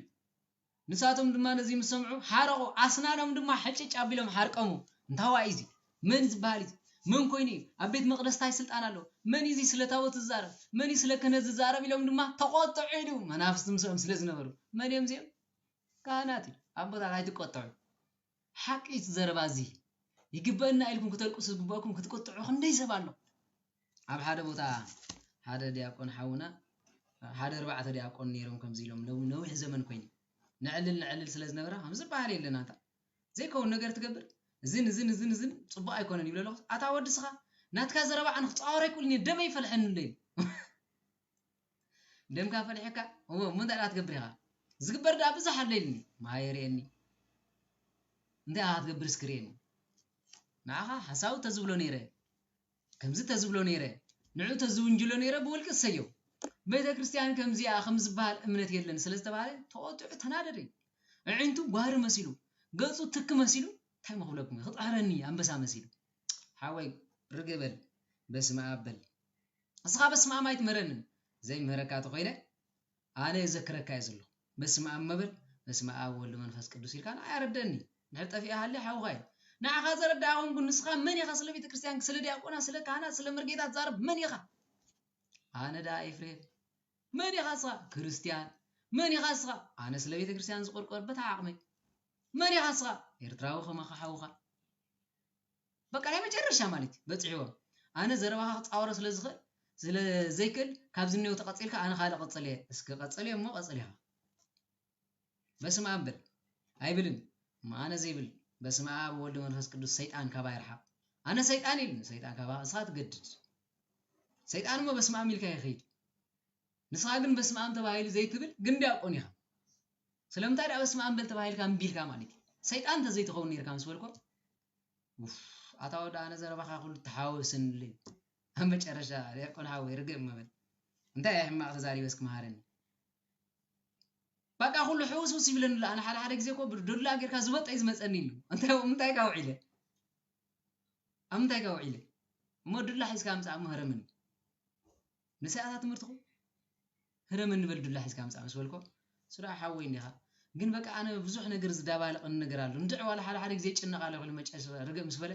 ንሳቶም ድማ ነዚ ምስ ሰምዑ ሓረቑ፣ ኣስናኖም ድማ ሕጭጭ ኣቢሎም ሓርቀሙ። እንታዋይ እዚ መን ዝበሃል እዩ? መን ኮይኑ እዩ? ኣብ ቤት መቕደስ ታይ ስልጣን ኣለዎ? መን እዩ እዚ ስለ ታቦት ዝዛረብ? መን እዩ ስለ ክህነት ዝዛረብ? ኢሎም ድማ ተቖጥዑ ኢሉ። መናፍስቲ ምስኦም ስለ ዝነበሩ። መን እዮም እዚኦም? ካህናት እዩ። ኣቦታት ኣይትቆጥዑ። ሓቂ እዩ እቲ ዘረባ እዚ። ይግበእና ኢልኩም ክተልቅሱ ዝግበእኩም ክትቁጥዑ ክንደይ ሰብ ኣሎ። ኣብ ሓደ ቦታ ሓደ ዲያቆን ሓውና ሓደ ኣርባዕተ ዲያቆን ነይሮም ከምዚ ኢሎም ለው ነዊሕ ዘመን ኮይኑ ነዕልል ነዕልል ስለ ዝነበረ ከም ዝበሃል የለን ኣንታ ዘይከውን ነገር ትገብር እዝን እዝን እዝን እዝን ጽቡቕ ኣይኮነን ይብሎ ኣለኹ ኣታ ወዲ ስኻ ናትካ ዘረባ ኣነ ክጻወር ኣይክእልን እየ ደመይ ይፈልሐኒ እንደ ኢሉ ደምካ ፈሊሕካ እሞ እንታይ ደኣ ትገብር ኢኻ ዝግበር ደኣ ብዙሕ ኣሎ ኢልኒ ማሃ የርእየኒ እንታይ ኢኻ ክትገብር እስኪ ርእየኒ ንዓኻ ሓሳዊ ተዝብሎ ነይረ ከምዚ ተዝብሎ ነይረ ንዑ ተዝውንጅሎ ነይረ ብውልቂ እሰየው ቤተ ክርስቲያን ከምዚኣ ከም ዝበሃል እምነት የለን ስለ ዝተባሃለ ተቆጢዑ ተናደደ ኣዒንቱ ጓህሪ መሲሉ ገፁ ትኪ መሲሉ እንታይ መክብለኩም እዩ ክጥሕረኒ ኣንበሳ መሲሉ ሓወይ ርግእ በል በስመ ኣብ በል እስኻ በስመ ኣብ ኣይትምህረንን ዘይምህረካ ተኮይነ ኣነ እዘክረካ እየ ዘለኹ በስመ ኣብ መበል በስመ ኣብ ወልድ መንፈስ ቅዱስ ኢልካ ንዓይ ኣረደኒ ድሕር ጠፊኣ ሃልየ ሓውኻ እየ ንዓኻ ዘረዳእኹም ግን ንስኻ መን ኢኻ ስለ ቤተ ክርስቲያን ስለ ዲያቆና ስለ ካህናት ስለ መርጌታ ትዛረብ መን ኢኻ ኣነ ደኣ ኤፍሬም መን ኢኻ እስኻ ክርስቲያን መን ኢኻ እስኻ ኣነ ስለ ቤተ ክርስቲያን ዝቆርቆር በታ ዓቕመይ መን ኢኻ እስኻ ኤርትራዊ ከማኻ ሓውኻ በቃ ናይ መጨረሻ ማለት እዩ በፅሕዎም ኣነ ዘረባኻ ክፃወሮ ስለ ዝኽእል ስለ ዘይክእል ካብዚ እኒው ተቐፂልካ ኣነ ካልእ ቀፅል እየ እስኪ ቀፅል እየ እሞ ቀፅል ኢኻ በስመ ኣብ በል ኣይብልን እሞ ኣነ ዘይብል በስመ ኣብ ወልድ መንፈስ ቅዱስ ሰይጣን ካባ ይርሓቕ ኣነ ሰይጣን ኢል ሰይጣን ካባ እስኻ ትገድድ ሰይጣን እሞ በስመ ኣብ ኢልካ ይኸይድ ንስኻ ግን በስመ ኣብ ተባሂሉ ዘይትብል ግን ዲያቆን ኢኻ ስለምንታይ ደኣ በስመ ኣብ በል ተባሂልካ እምቢ ኢልካ ማለት እዩ ሰይጣን እንተዘይትኸውን ነርካ ምስ በልኮ ኣታ ወዲ ኣነ ዘረባኻ ኩሉ ተሓወስንልኝ ኣብ መጨረሻ ዲያቆን ሓወይ ርግእ መበል እንታይ ሕማቕ ተዛሪበስ ክመሃረኒ በቃ ኩሉ ሕውስውስ ይብለኒ ኣሎ ኣነ ሓደ ሓደ ግዜ ኮ ዱላ ጌርካ ዝበጠ እዩ ዝመፀኒ ኢሉ እንታይ ምንታይ ካ ውዒለ ኣብ ምንታይ ካ ውዒለ እሞ ዱላ ሒዝካ ምፃእ እሞ ህረምኒ ንስያታ ትምህርትኹ ህረምኒ በል ዱላ ሒዝካ ምፃእ ምስ በልኮ ስራ ሓወይ እንዲኻ ግን በቃ ኣነ ብዙሕ ነገር ዝዳባለቐኒ ነገር ኣሎ እንድዕ ዋላ ሓደ ሓደ ግዜ ይጭነቕ ኣለኹ ኢሉ መጨረሻ ርግእ ምስ በለ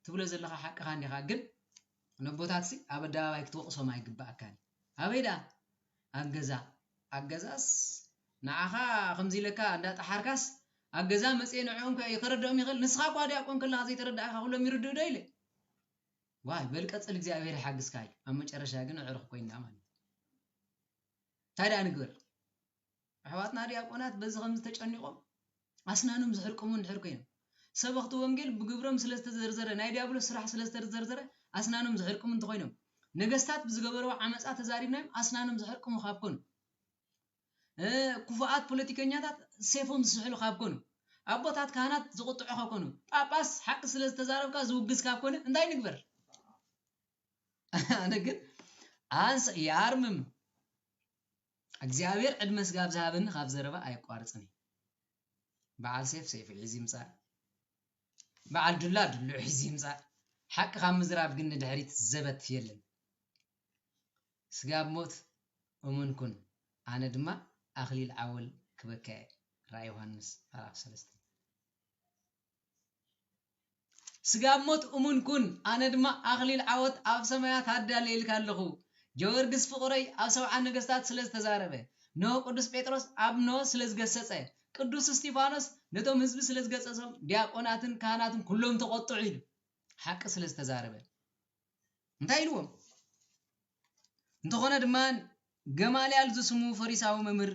ትብሎ ዘለኻ ሓቅኻ እንዲኻ ግን ነቦታትሲ ኣብ ኣደባባይ ክትወቕሶም ኣይግባኣካን ኣበይ ደኣ ኣብ ገዛ ኣብ ገዛስ ንዓኻ ከምዚ ኢለካ እንዳጠሓርካስ ኣብ ገዛ መፅየ ንዕኦም ከ ከረድኦም ይኽእል ንስኻ እኳ ዲያቆን ከለኻ ዘይተረዳእካ ኩሎም ይርድኡ ዶ ኢለ ዋይ በል ቀፅል እግዚኣብሔር ይሓግዝካ እዩ ኣብ መጨረሻ ግን ኣዕሩኽ ኮይንና ማለት እንታይ ደኣ ንግበር ኣሕዋትና ዲያቆናት በዚ ከምዚ ተጨኒቖም ኣስናኖም ዝሕርቅሙ እንድሕር ኮይኖም ሰበኽቲ ወንጌል ብግብሮም ስለ ዝተዘርዘረ ናይ ዲያብሎስ ስራሕ ስለ ዝተዘርዘረ ኣስናኖም ዝሕርቅሙ እንተኮይኖም ነገስታት ብዝገበርዎ ዓመፃ ተዛሪብናዮም ኣስናኖም ዝሕርቅሙ ካብ ኮኑ ክፉኣት ፖለቲከኛታት ሴፎም ዝስሕሉ ካብ ኮኑ ኣቦታት ካህናት ዝቁጥዑ ካብ ኮኑ ጳጳስ ሓቂ ስለ ዝተዛረብካ ዝውግዝ ካብ ኮነ እንታይ ንግበር ኣነ ግን ኣንስ ይኣርምም እግዚኣብሔር ዕድመ ስጋብ ዝሃበኒ ካብ ዘረባ ኣየቋርፅን እዩ በዓል ሴፍ ሰይፉ ሒዙ ይምፃእ በዓል ዱላ ድሉዕ ሒዙ ይምፃእ ሓቂ ካብ ምዝራብ ግን ንድሕሪት ዘበት የለን ስጋብ ሞት እሙን ኩን ኣነ ድማ ኣኽሊል ዓወል ክበካ እየ ራእይ ዮሃንስ ምዕራፍ ሰለስተ ስጋብ ሞት እሙን ኩን ኣነ ድማ ኣኽሊል ዓወት ኣብ ሰማያት ኣዳልየልካ ኣለኹ ጀወርግስ ፍቕረይ ኣብ ሰብዓ ነገስታት ስለ ዝተዛረበ ኖ ቅዱስ ጴጥሮስ ኣብ ኖ ስለ ዝገሰጸ ቅዱስ እስጢፋኖስ ነቶም ህዝቢ ስለ ዝገሰጾም ዲያቆናትን ካህናትን ኩሎም ተቖጥዑ ኢሉ ሓቂ ስለ ዝተዛረበ። እንታይ ኢልዎም? እንተኾነ ድማ ገማልያል ዝስሙ ፈሪሳዊ መምህር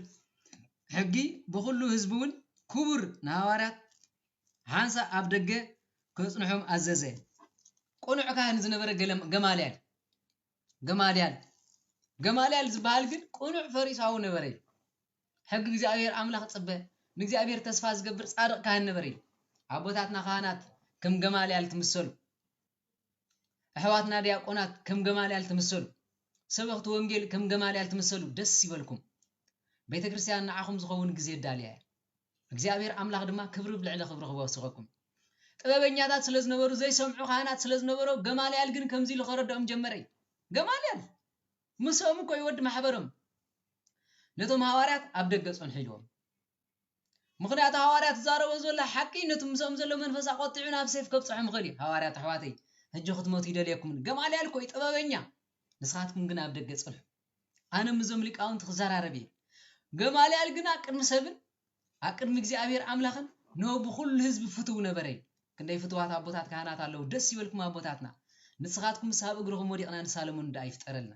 ሕጊ ብኹሉ ህዝቢ እውን ክቡር ንሃዋርያት ሓንሳእ ኣብ ደገ ከጽንሖም ኣዘዘ። ቅኑዕ ካህን ዝነበረ ገለ-፣ ገማልያል፣ ገማልያል፣ ገማልያል ዝበሃል ግን ቅኑዕ ፈሪሳዊ ነበረ። ሕጊ እግዚኣብሔር ኣምላኽ ጽበ፣ ንእግዚኣብሔር ተስፋ ዝገብር ጻድቕ ካህን ነበረ። ኣቦታትና ካህናት ከም ገማልያል ትምሰሉ። ኣሕዋትና ዲያቆናት ከም ገማልያል ትምሰሉ። ሰበኽቲ ወንጌል ከም ገማልያል ትምሰሉ። ደስ ይበልኩም። ቤተ ክርስቲያን ንዓኹም ዝኸውን ግዜ ኣዳልያ እያ። እግዚኣብሔር ኣምላኽ ድማ ክብሪ ብልዕሊ ክብሪ ክወስኸኩም። ጥበበኛታት ስለ ዝነበሩ፣ ዘይሰምዑ ካህናት ስለ ዝነበሩ፣ ገማልያል ግን ከምዚ ኢሉ ከረድኦም ጀመረ። ገማልያል ምስኦም እኮ እዩ ወዲ ማሕበሮም። ነቶም ሃዋርያት ኣብ ደገ ጸንሑ ኢልዎም። ምኽንያቱ ሃዋርያት ዝዛረቦ ዘሎ ሓቂ ነቲ ምስኦም ዘሎ መንፈስ ኣቖጢዑ ናብ ሴፍ ከብጽሖም ይኽእል እዩ። ሃዋርያት ኣሕዋተይ፣ ሕጂ ክትሞቱ ይደልየኩምን። ገማልያል እኮ እዩ ጥበበኛ። ንስኻትኩም ግን ኣብ ደገ ጽንሑ። ኣነ ምስዞም ሊቃውንቲ ክዘራረብ እየ። ገማልያል ግን ኣብ ቅድሚ ሰብን ኣብ ቅድሚ እግዚኣብሔር ኣምላኽን ንሆ ብኹሉ ህዝቢ ፍትው ነበረ። ክንደይ ፍትዋት ኣቦታት ካህናት ኣለዉ። ደስ ይበልኩም ኣቦታትና። ንስኻትኩምስ ኣብ እግርኹም ወዲቕና ንሳለሙን ደኣ ይፍጠረልና።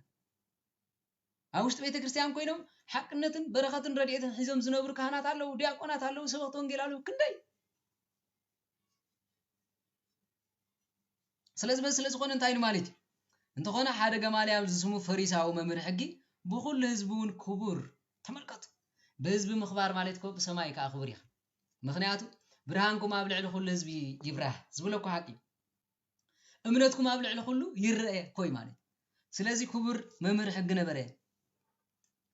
ኣብ ውሽጢ ቤተ ክርስቲያን ኮይኖም ሓቅነትን በረኸትን ረድኤትን ሒዞም ዝነብሩ ካህናት ኣለዉ፣ ዲያቆናት ኣለዉ፣ ሰበኽቲ ወንጌል ኣለዉ። ክንደይ ስለዚ በዚ ስለ ዝኾነ እንታይ ኢሉ ማለት እዩ? እንተኾነ ሓደ ገማልያል ዝስሙ ፈሪሳዊ መምህር ሕጊ ብኹሉ ህዝቢ እውን ክቡር። ተመልከቱ። ብህዝቢ ምኽባር ማለት እኮ ብሰማይ ከኣ ክቡር ኢኻ። ምኽንያቱ ብርሃንኩም ኣብ ልዕሊ ኩሉ ህዝቢ ይብራህ ዝብሎ እኮ ሓቂ እዩ። እምነትኩም ኣብ ልዕሊ ኩሉ ይረአ እኮ እዩ ማለት እዩ። ስለዚ ክቡር መምህር ሕጊ ነበረ።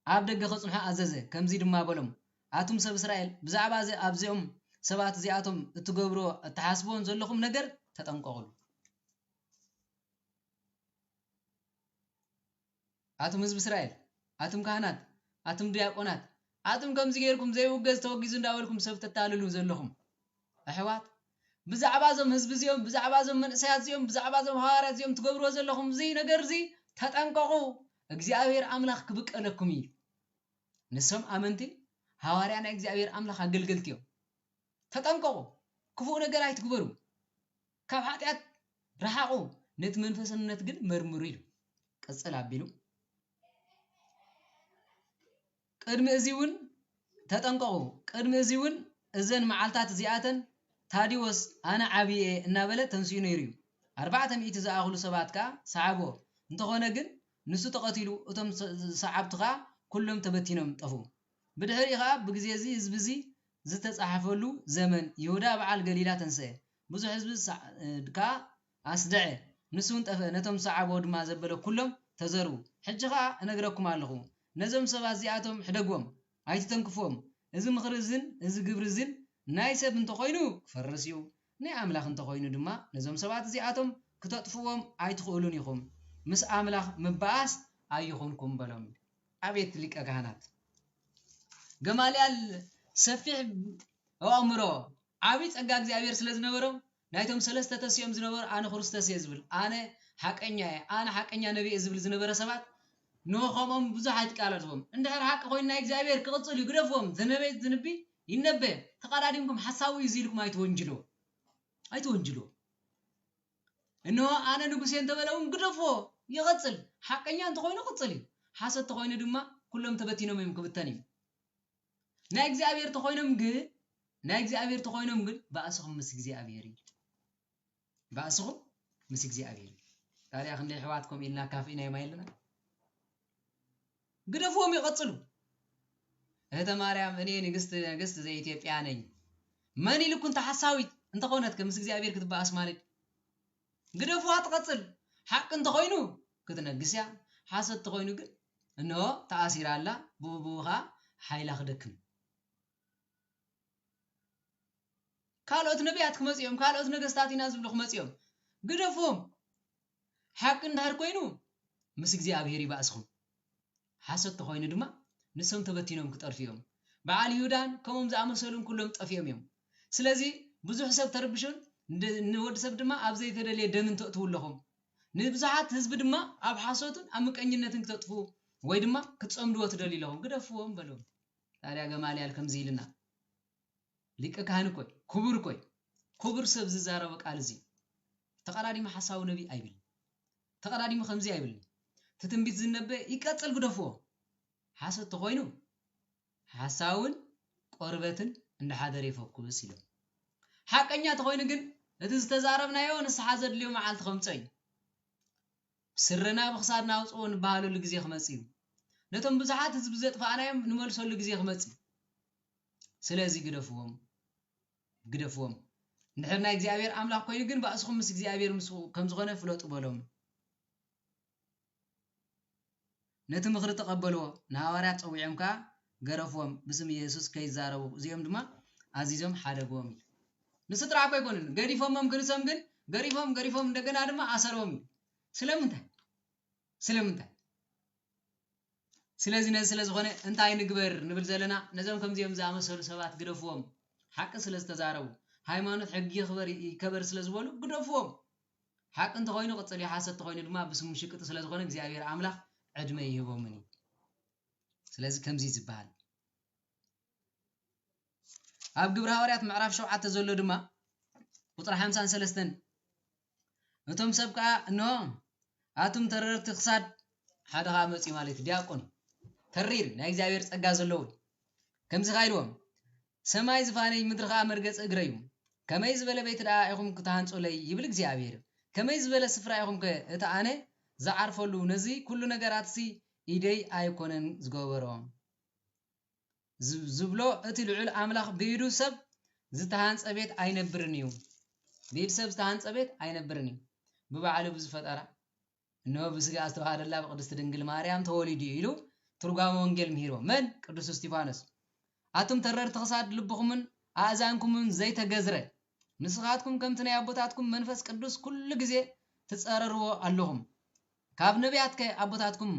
ኣብ ደገ ከጽንሖ ኣዘዘ። ከምዚ ድማ በሎም፣ ኣቱም ሰብ እስራኤል፣ ብዛዕባ እዚ ኣብዚኦም ሰባት እዚኣቶም እትገብርዎ እትሓስብዎን ዘለኹም ነገር ተጠንቀቑሉ። ኣቱም ህዝቢ እስራኤል፣ ኣቱም ካህናት፣ ኣቱም ዲያቆናት፣ ኣቱም ከምዚ ጌርኩም ዘይውገዝ ተወጊዙ እንዳበልኩም ሰብ ተታልሉ ዘለኹም ኣሕዋት፣ ብዛዕባ እዞም ህዝቢ እዚኦም፣ ብዛዕባ እዞም መንእሰያት እዚኦም፣ ብዛዕባ እዞም ሃዋርያት እዚኦም ትገብርዎ ዘለኹም እዚ ነገር እዚ ተጠንቀቑ። እግዚኣብሔር ኣምላኽ ክብቀለኩም እዩ። ንሶም ኣመንቲ ሃዋርያ ናይ እግዚኣብሔር ኣምላኽ ኣገልገልቲ እዮም። ተጠንቀቑ፣ ክፉእ ነገር ኣይትግበሩ፣ ካብ ሓጢኣት ረሓቑ፣ ነቲ መንፈስነት ግን መርምሩ ኢሉ ቅጽል ኣቢሉ። ቅድሚ እዚ እውን ተጠንቀቑ፣ ቅድሚ እዚ እውን እዘን መዓልታት እዚኣተን ታዲዎስ ኣነ ዓብዪ እየ እናበለ ተንሲኡ ነይሩ እዩ። ኣርባዕተ ሚእቲ ዝኣኽሉ ሰባት ከኣ ሰዓብዎ። እንተኾነ ግን ንሱ ተቐቲሉ፣ እቶም ሰ-፣ ሰዓብቱ ከኣ ኩሎም ተበቲኖም ጠፍኡ። ብድሕሪኡ ኸኣ ብግዜ እዚ ህዝቢ እዚ ዝተጻሕፈሉ ዘመን ይሁዳ በዓል ገሊላ ተንስአ፣ ብዙሕ ህዝቢ ሰ-፣ ከኣ ኣስደዐ፣ ንሱ እውን ጠፍአ፣ ነቶም ዝሰዓብዎ ድማ ዘበለ ኩሎም ተዘርኡ። ሕጂ ኸኣ እነግረኩም ኣለኹ፣ ነዞም ሰባት እዚኣቶም ሕደግዎም፣ ኣይትተንክፍዎም። እዚ ምኽሪ እዝን እዚ ግብሪ እዝን ናይ ሰብ እንተኾይኑ ክፈርስ እዩ፣ ናይ ኣምላኽ እንተኾይኑ ድማ ነዞም ሰባት እዚኣቶም ክተጥፍዎም ኣይትኽእሉን ኢኹም። ምስ ኣምላኽ ምባኣስ ኣይኹንኩም በሎም። ኣቤት ሊቀ ካህናት! ገማልያል ሰፊሕ ኣእምሮ፣ ዓቢ ጸጋ እግዚኣብሔር ስለ ዝነበሮ፣ ናይቶም ሰለስተ ተሲኦም ዝነበሩ ኣነ ክርስቶስ እየ ዝብል፣ ኣነ ሓቀኛ እየ፣ ኣነ ሓቀኛ ነቢ እየ ዝብል ዝነበረ ሰባት፣ ንኸምኦም ብዙሕ ኣይትቃለስዎም። እንድሕር ሓቂ ኮይኑ ናይ እግዚኣብሔር ክቕጽል እዩ፣ ግደፍዎም። ዝነበየ ዝንቢ ይነበ፣ ተቐዳዲምኩም ሓሳዊ እዩ ኢልኩም ኣይትወንጅልዎ። ኣይትወንጅልዎ። እንሆ ኣነ ንጉሴ እንተበለ እውን ግደፍዎ፣ ይቐጽል። ሓቀኛ እንተኾይኑ ቅጽል እዩ፣ ሓሰት ተኾይኑ ድማ ኩሎም ተበቲኖም እዮም ክብተን እዩ። ናይ እግዚኣብሔር ተኾይኖም ግን፣ ናይ እግዚኣብሔር ተኾይኖም ግን ባእስኹም ምስ እግዚኣብሔር እዩ። ባእስኹም ምስ እግዚኣብሔር እዩ። ታዲያ ክንደይ ኣሕዋት ከምኡ ኢልና ካፊእናዮም ኣይለና? ግደፍዎም ይቐጽሉ። እህተ ማርያም፣ እኔ ንግስት ነገስት ዘኢትዮጵያ ነኝ። መን ኢልኩ እንተ ሓሳዊት እንተኾነት ከ ምስ እግዚኣብሔር ክትበኣስ ማለት እዩ። ግደፍዋ ትቐጽል። ሓቂ እንተኾይኑ ክትነግስ እያ፣ ሓሰት እንተኾይኑ ግን እንሆ ተኣሲራ ኣላ፣ ብኡ ብኡ ኸኣ ሓይላ ክደክም። ካልኦት ነቢያት ክመጹ እዮም፣ ካልኦት ነገስታት ኢና ዝብሉ ክመጹ እዮም። ግደፍዎም። ሓቂ እንድሕር ኮይኑ ምስ እግዚኣብሔር ይባእስኹም። ሓሶት ተኾይኑ ድማ ንሶም ተበቲኖም ክጠርፉ እዮም። በዓል ይሁዳን ከምኦም ዝኣመሰሉን ኩሎም ጠፊኦም እዮም። ስለዚ ብዙሕ ሰብ ተረብሹን ን-፣ ንወዲ ሰብ ድማ ኣብ ዘይተደልየ ደምን ተእትዉ ኣለኹም። ንብዙሓት ህዝቢ ድማ ኣብ ሓሶትን ኣብ ምቀኝነትን ክተጥፍኡ ወይ ድማ ክትጸምድዎ ትደልዩ ኣለኹም። ግደፍዎም በሎም። ታዲያ ገማልያል ከምዚ ኢልና፣ ሊቀ ካህን እኮ እዩ፣ ክቡር እኮ እዩ። ክቡር ሰብ ዝዛረቦ ቃል እዚ። ተቐዳዲሙ ሓሳዊ ነቢይ ኣይብል። ተቐዳዲሙ ከምዚ ኣይብል። እቲ ትንቢት ዝነበ ይቀጽል፣ ግደፍዎ። ሓሰት ተኾይኑ ሓሳውን ቆርበትን እንዳሓደረ ይፈኩስ ኢሎም። ሓቀኛ ተኾይኑ ግን እቲ ዝተዛረብናዮ ንስሓ ዘድልዮ መዓልቲ ከምፅኦ እዩ። ስርና ብክሳድና ኣውፅኦ ንበሃለሉ ግዜ ክመፅእ እዩ። ነቶም ብዙሓት ህዝቢ ዘጥፋእናዮም ንመልሰሉ ግዜ ክመፅእ እዩ። ስለዚ ግደፍዎም፣ ግደፍዎም። እንድሕር ናይ እግዚኣብሔር ኣምላኽ ኮይኑ ግን ባእስኹም ምስ እግዚኣብሔር ምስ ከም ዝኾነ ፍለጡ በሎም። ነቲ ምኽሪ ተቐበልዎ፣ ንሃዋርያት ጸዊዖም ከኣ ገረፍዎም፣ ብስም ኢየሱስ ከይዛረቡ፣ እዚኦም ድማ ኣዚዞም ሓደግዎም እዩ። ንሱ ጥራሕ እኮ ኣይኮኑን፣ ገዲፎሞም፣ ክንሶም ግን ገሪፎም፣ ገሪፎም እንደገና ድማ ኣሰርዎም እዩ። ስለምንታይ? ስለምንታይ? ስለዚ ነዚ ስለ ዝኾነ እንታይ ንግበር ንብል ዘለና፣ ነዞም ከምዚኦም ዝኣመሰሉ ሰባት ግደፍዎም። ሓቂ ስለ ዝተዛረቡ፣ ሃይማኖት ሕጊ ይኽበር ይከበር ስለ ዝበሉ ግደፍዎም። ሓቂ እንተኾይኑ ቅጽል እዩ፣ ሓሰት እንተኾይኑ ድማ ብስሙ ሽቅጢ ስለ ዝኾነ እግዚኣብሔር ኣምላኽ ዕድመ ይህቦምን እዩ። ስለዚ ከምዚ ዝበሃል ኣብ ግብሪ ሃዋርያት ምዕራፍ ሸውዓተ ዘሎ ድማ ቁጽሪ ሓምሳን ሰለስተን፣ እቶም ሰብ ከኣ እንሆ ኣቱም ተረርቲ ክሳድ፣ ሓደ ከኣ መጺኡ ማለት እዩ፣ ዲያቆን ተሪር ናይ እግዚኣብሔር ጸጋ ዘለዎ ከምዚ ከኣ ኢልዎም፣ ሰማይ ዝፋነይ ምድሪ ከኣ መርገጺ እግረይ እዩ፣ ከመይ ዝበለ ቤት ደኣ ኢኹም ክትሃንጹለይ ይብል እግዚኣብሔር፣ ከመይ ዝበለ ስፍራ ኢኹም ከ እቲ ኣነ ዝዓርፈሉ፣ ነዚ ኩሉ ነገራትሲ ኢደይ ኣይኮነን ዝገበሮ። ዝብ-፣ ዝብሎ እቲ ልዑል ኣምላኽ ብኢዱ ሰብ ዝተሃንጸ ቤት ኣይነብርን እዩ። ብኢድ ሰብ ዝተሃንጸ ቤት ኣይነብርን እዩ። ብባዕሉ ብዝፈጠራ፣ እንሆ ብስጋ ዝተዋሃደላ ብቅድስቲ ድንግል ማርያም ተወሊዱ እዩ ኢሉ ትርጓመ ወንጌል ምሂርዎ። መን? ቅዱስ እስጢፋኖስ። ኣቱም ተረርቲ ክሳድ ልብኹምን ኣእዛንኩምን ዘይተገዝረ፣ ንስኻትኩም ከምቲ ናይ ኣቦታትኩም መንፈስ ቅዱስ ኩሉ ግዜ ትጸረርዎ ኣለኹም። ካብ ነቢያትከ ኣቦታትኩም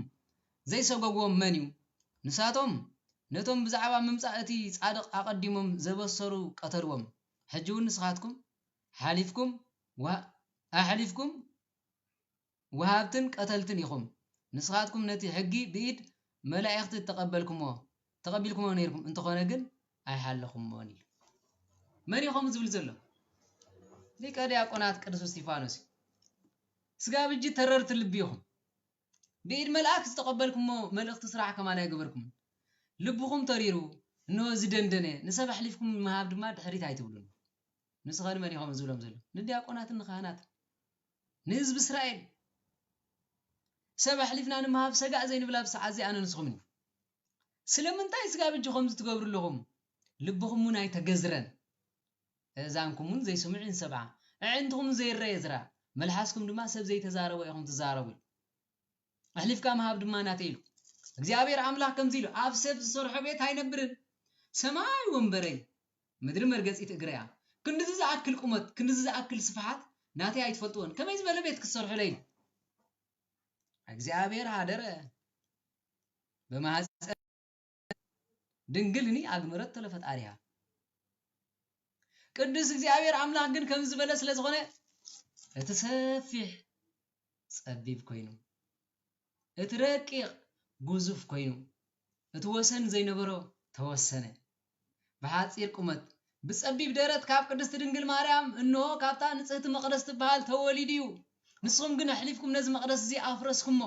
ዘይሰጎግዎም መን እዩ? ንሳቶም ነቶም ብዛዕባ ምምጻእ እቲ ጻድቕ ኣቐዲሞም ዘበሰሩ ቀተልዎም። ሕጂ እውን ንስኻትኩም ሓሊፍኩም ወ-፣ ኣሕሊፍኩም ወሃብትን ቀተልትን ኢኹም። ንስኻትኩም ነቲ ሕጊ ብኢድ መላእኽቲ ተቐበልኩሞ-፣ ተቐቢልኩሞ ነይርኩም፣ እንተኾነ ግን ኣይሓለኹሞን ኢሉ። መን ኢኹም ዝብል ዘሎ? ሊቀ ዲያቆናት ቅዱስ እስጢፋኖስ እዩ። ስጋብ ሕጂ ተረርቲ ልቢ ኢኹም። ብኢድ መልኣክ ዝተቐበልኩሞ መልእኽቲ ስራሕ ከማን ኣይገበርኩምን። ልብኹም ተሪሩ፣ እንሆ ዝደንደነ፣ ንሰብ ኣሕሊፍኩም ምሃብ ድማ ድሕሪት ኣይትብሉን። ንስኸ ንመን ኢኹም ዝብሎም ዘሎ? ንዲያቆናትን ንካህናትን፣ ንህዝቢ እስራኤል። ሰብ ኣሕሊፍና ንምሃብ ሰጋእ ዘይንብል ኣብ ሰዓት እዚ ኣነ ንስኹምን እዩ። ስለምንታይ ስጋብ ሕጂ ከምዚ ትገብሩ ኣለኹም? ልብኹም እውን ኣይተገዝረን። እዛንኩም እውን ዘይስምዑ ይንሰብዓ፣ ኣዒንትኹም እውን ዘይረየ ዝራ፣ መልሓስኩም ድማ ሰብ ዘይተዛረቦ ኢኹም ትዛረቡ። ኣሕሊፍካ ምሃብ ድማ ናተይ ኢሉ። እግዚኣብሔር ኣምላኽ ከምዚ ኢሉ፣ ኣብ ሰብ ዝሰርሖ ቤት ኣይነብርን። ሰማይ ወንበረይ፣ ምድሪ መርገጺት እግረያ። ክንድዚ ዝኣክል ቁመት፣ ክንድዚ ዝኣክል ስፍሓት ናተይ ኣይትፈልጥዎን። ከመይ ዝበለ ቤት ክትሰርሑለይ ኢሉ? እግዚኣብሔር ሃደረ ብማህፀን ድንግልኒ ኣግመረት ተለፈጣሪሃ። ቅዱስ እግዚኣብሔር ኣምላኽ ግን ከምዚ ዝበለ ስለ ዝኾነ፣ እቲ ሰፊሕ ጸቢብ ኮይኑ፣ እቲ ረቂቕ ግዙፍ ኮይኑ፣ እቲ ወሰን ዘይነበሮ ተወሰነ። ብሓጺር ቁመት፣ ብጸቢብ ደረት ካብ ቅድስቲ ድንግል ማርያም፣ እንሆ፣ ካብታ ንጽህቲ መቕደስ ትበሃል ተወሊዱ እዩ። ንስኹም ግን ኣሕሊፍኩም ነዚ መቕደስ እዚ ኣፍረስኩሞ።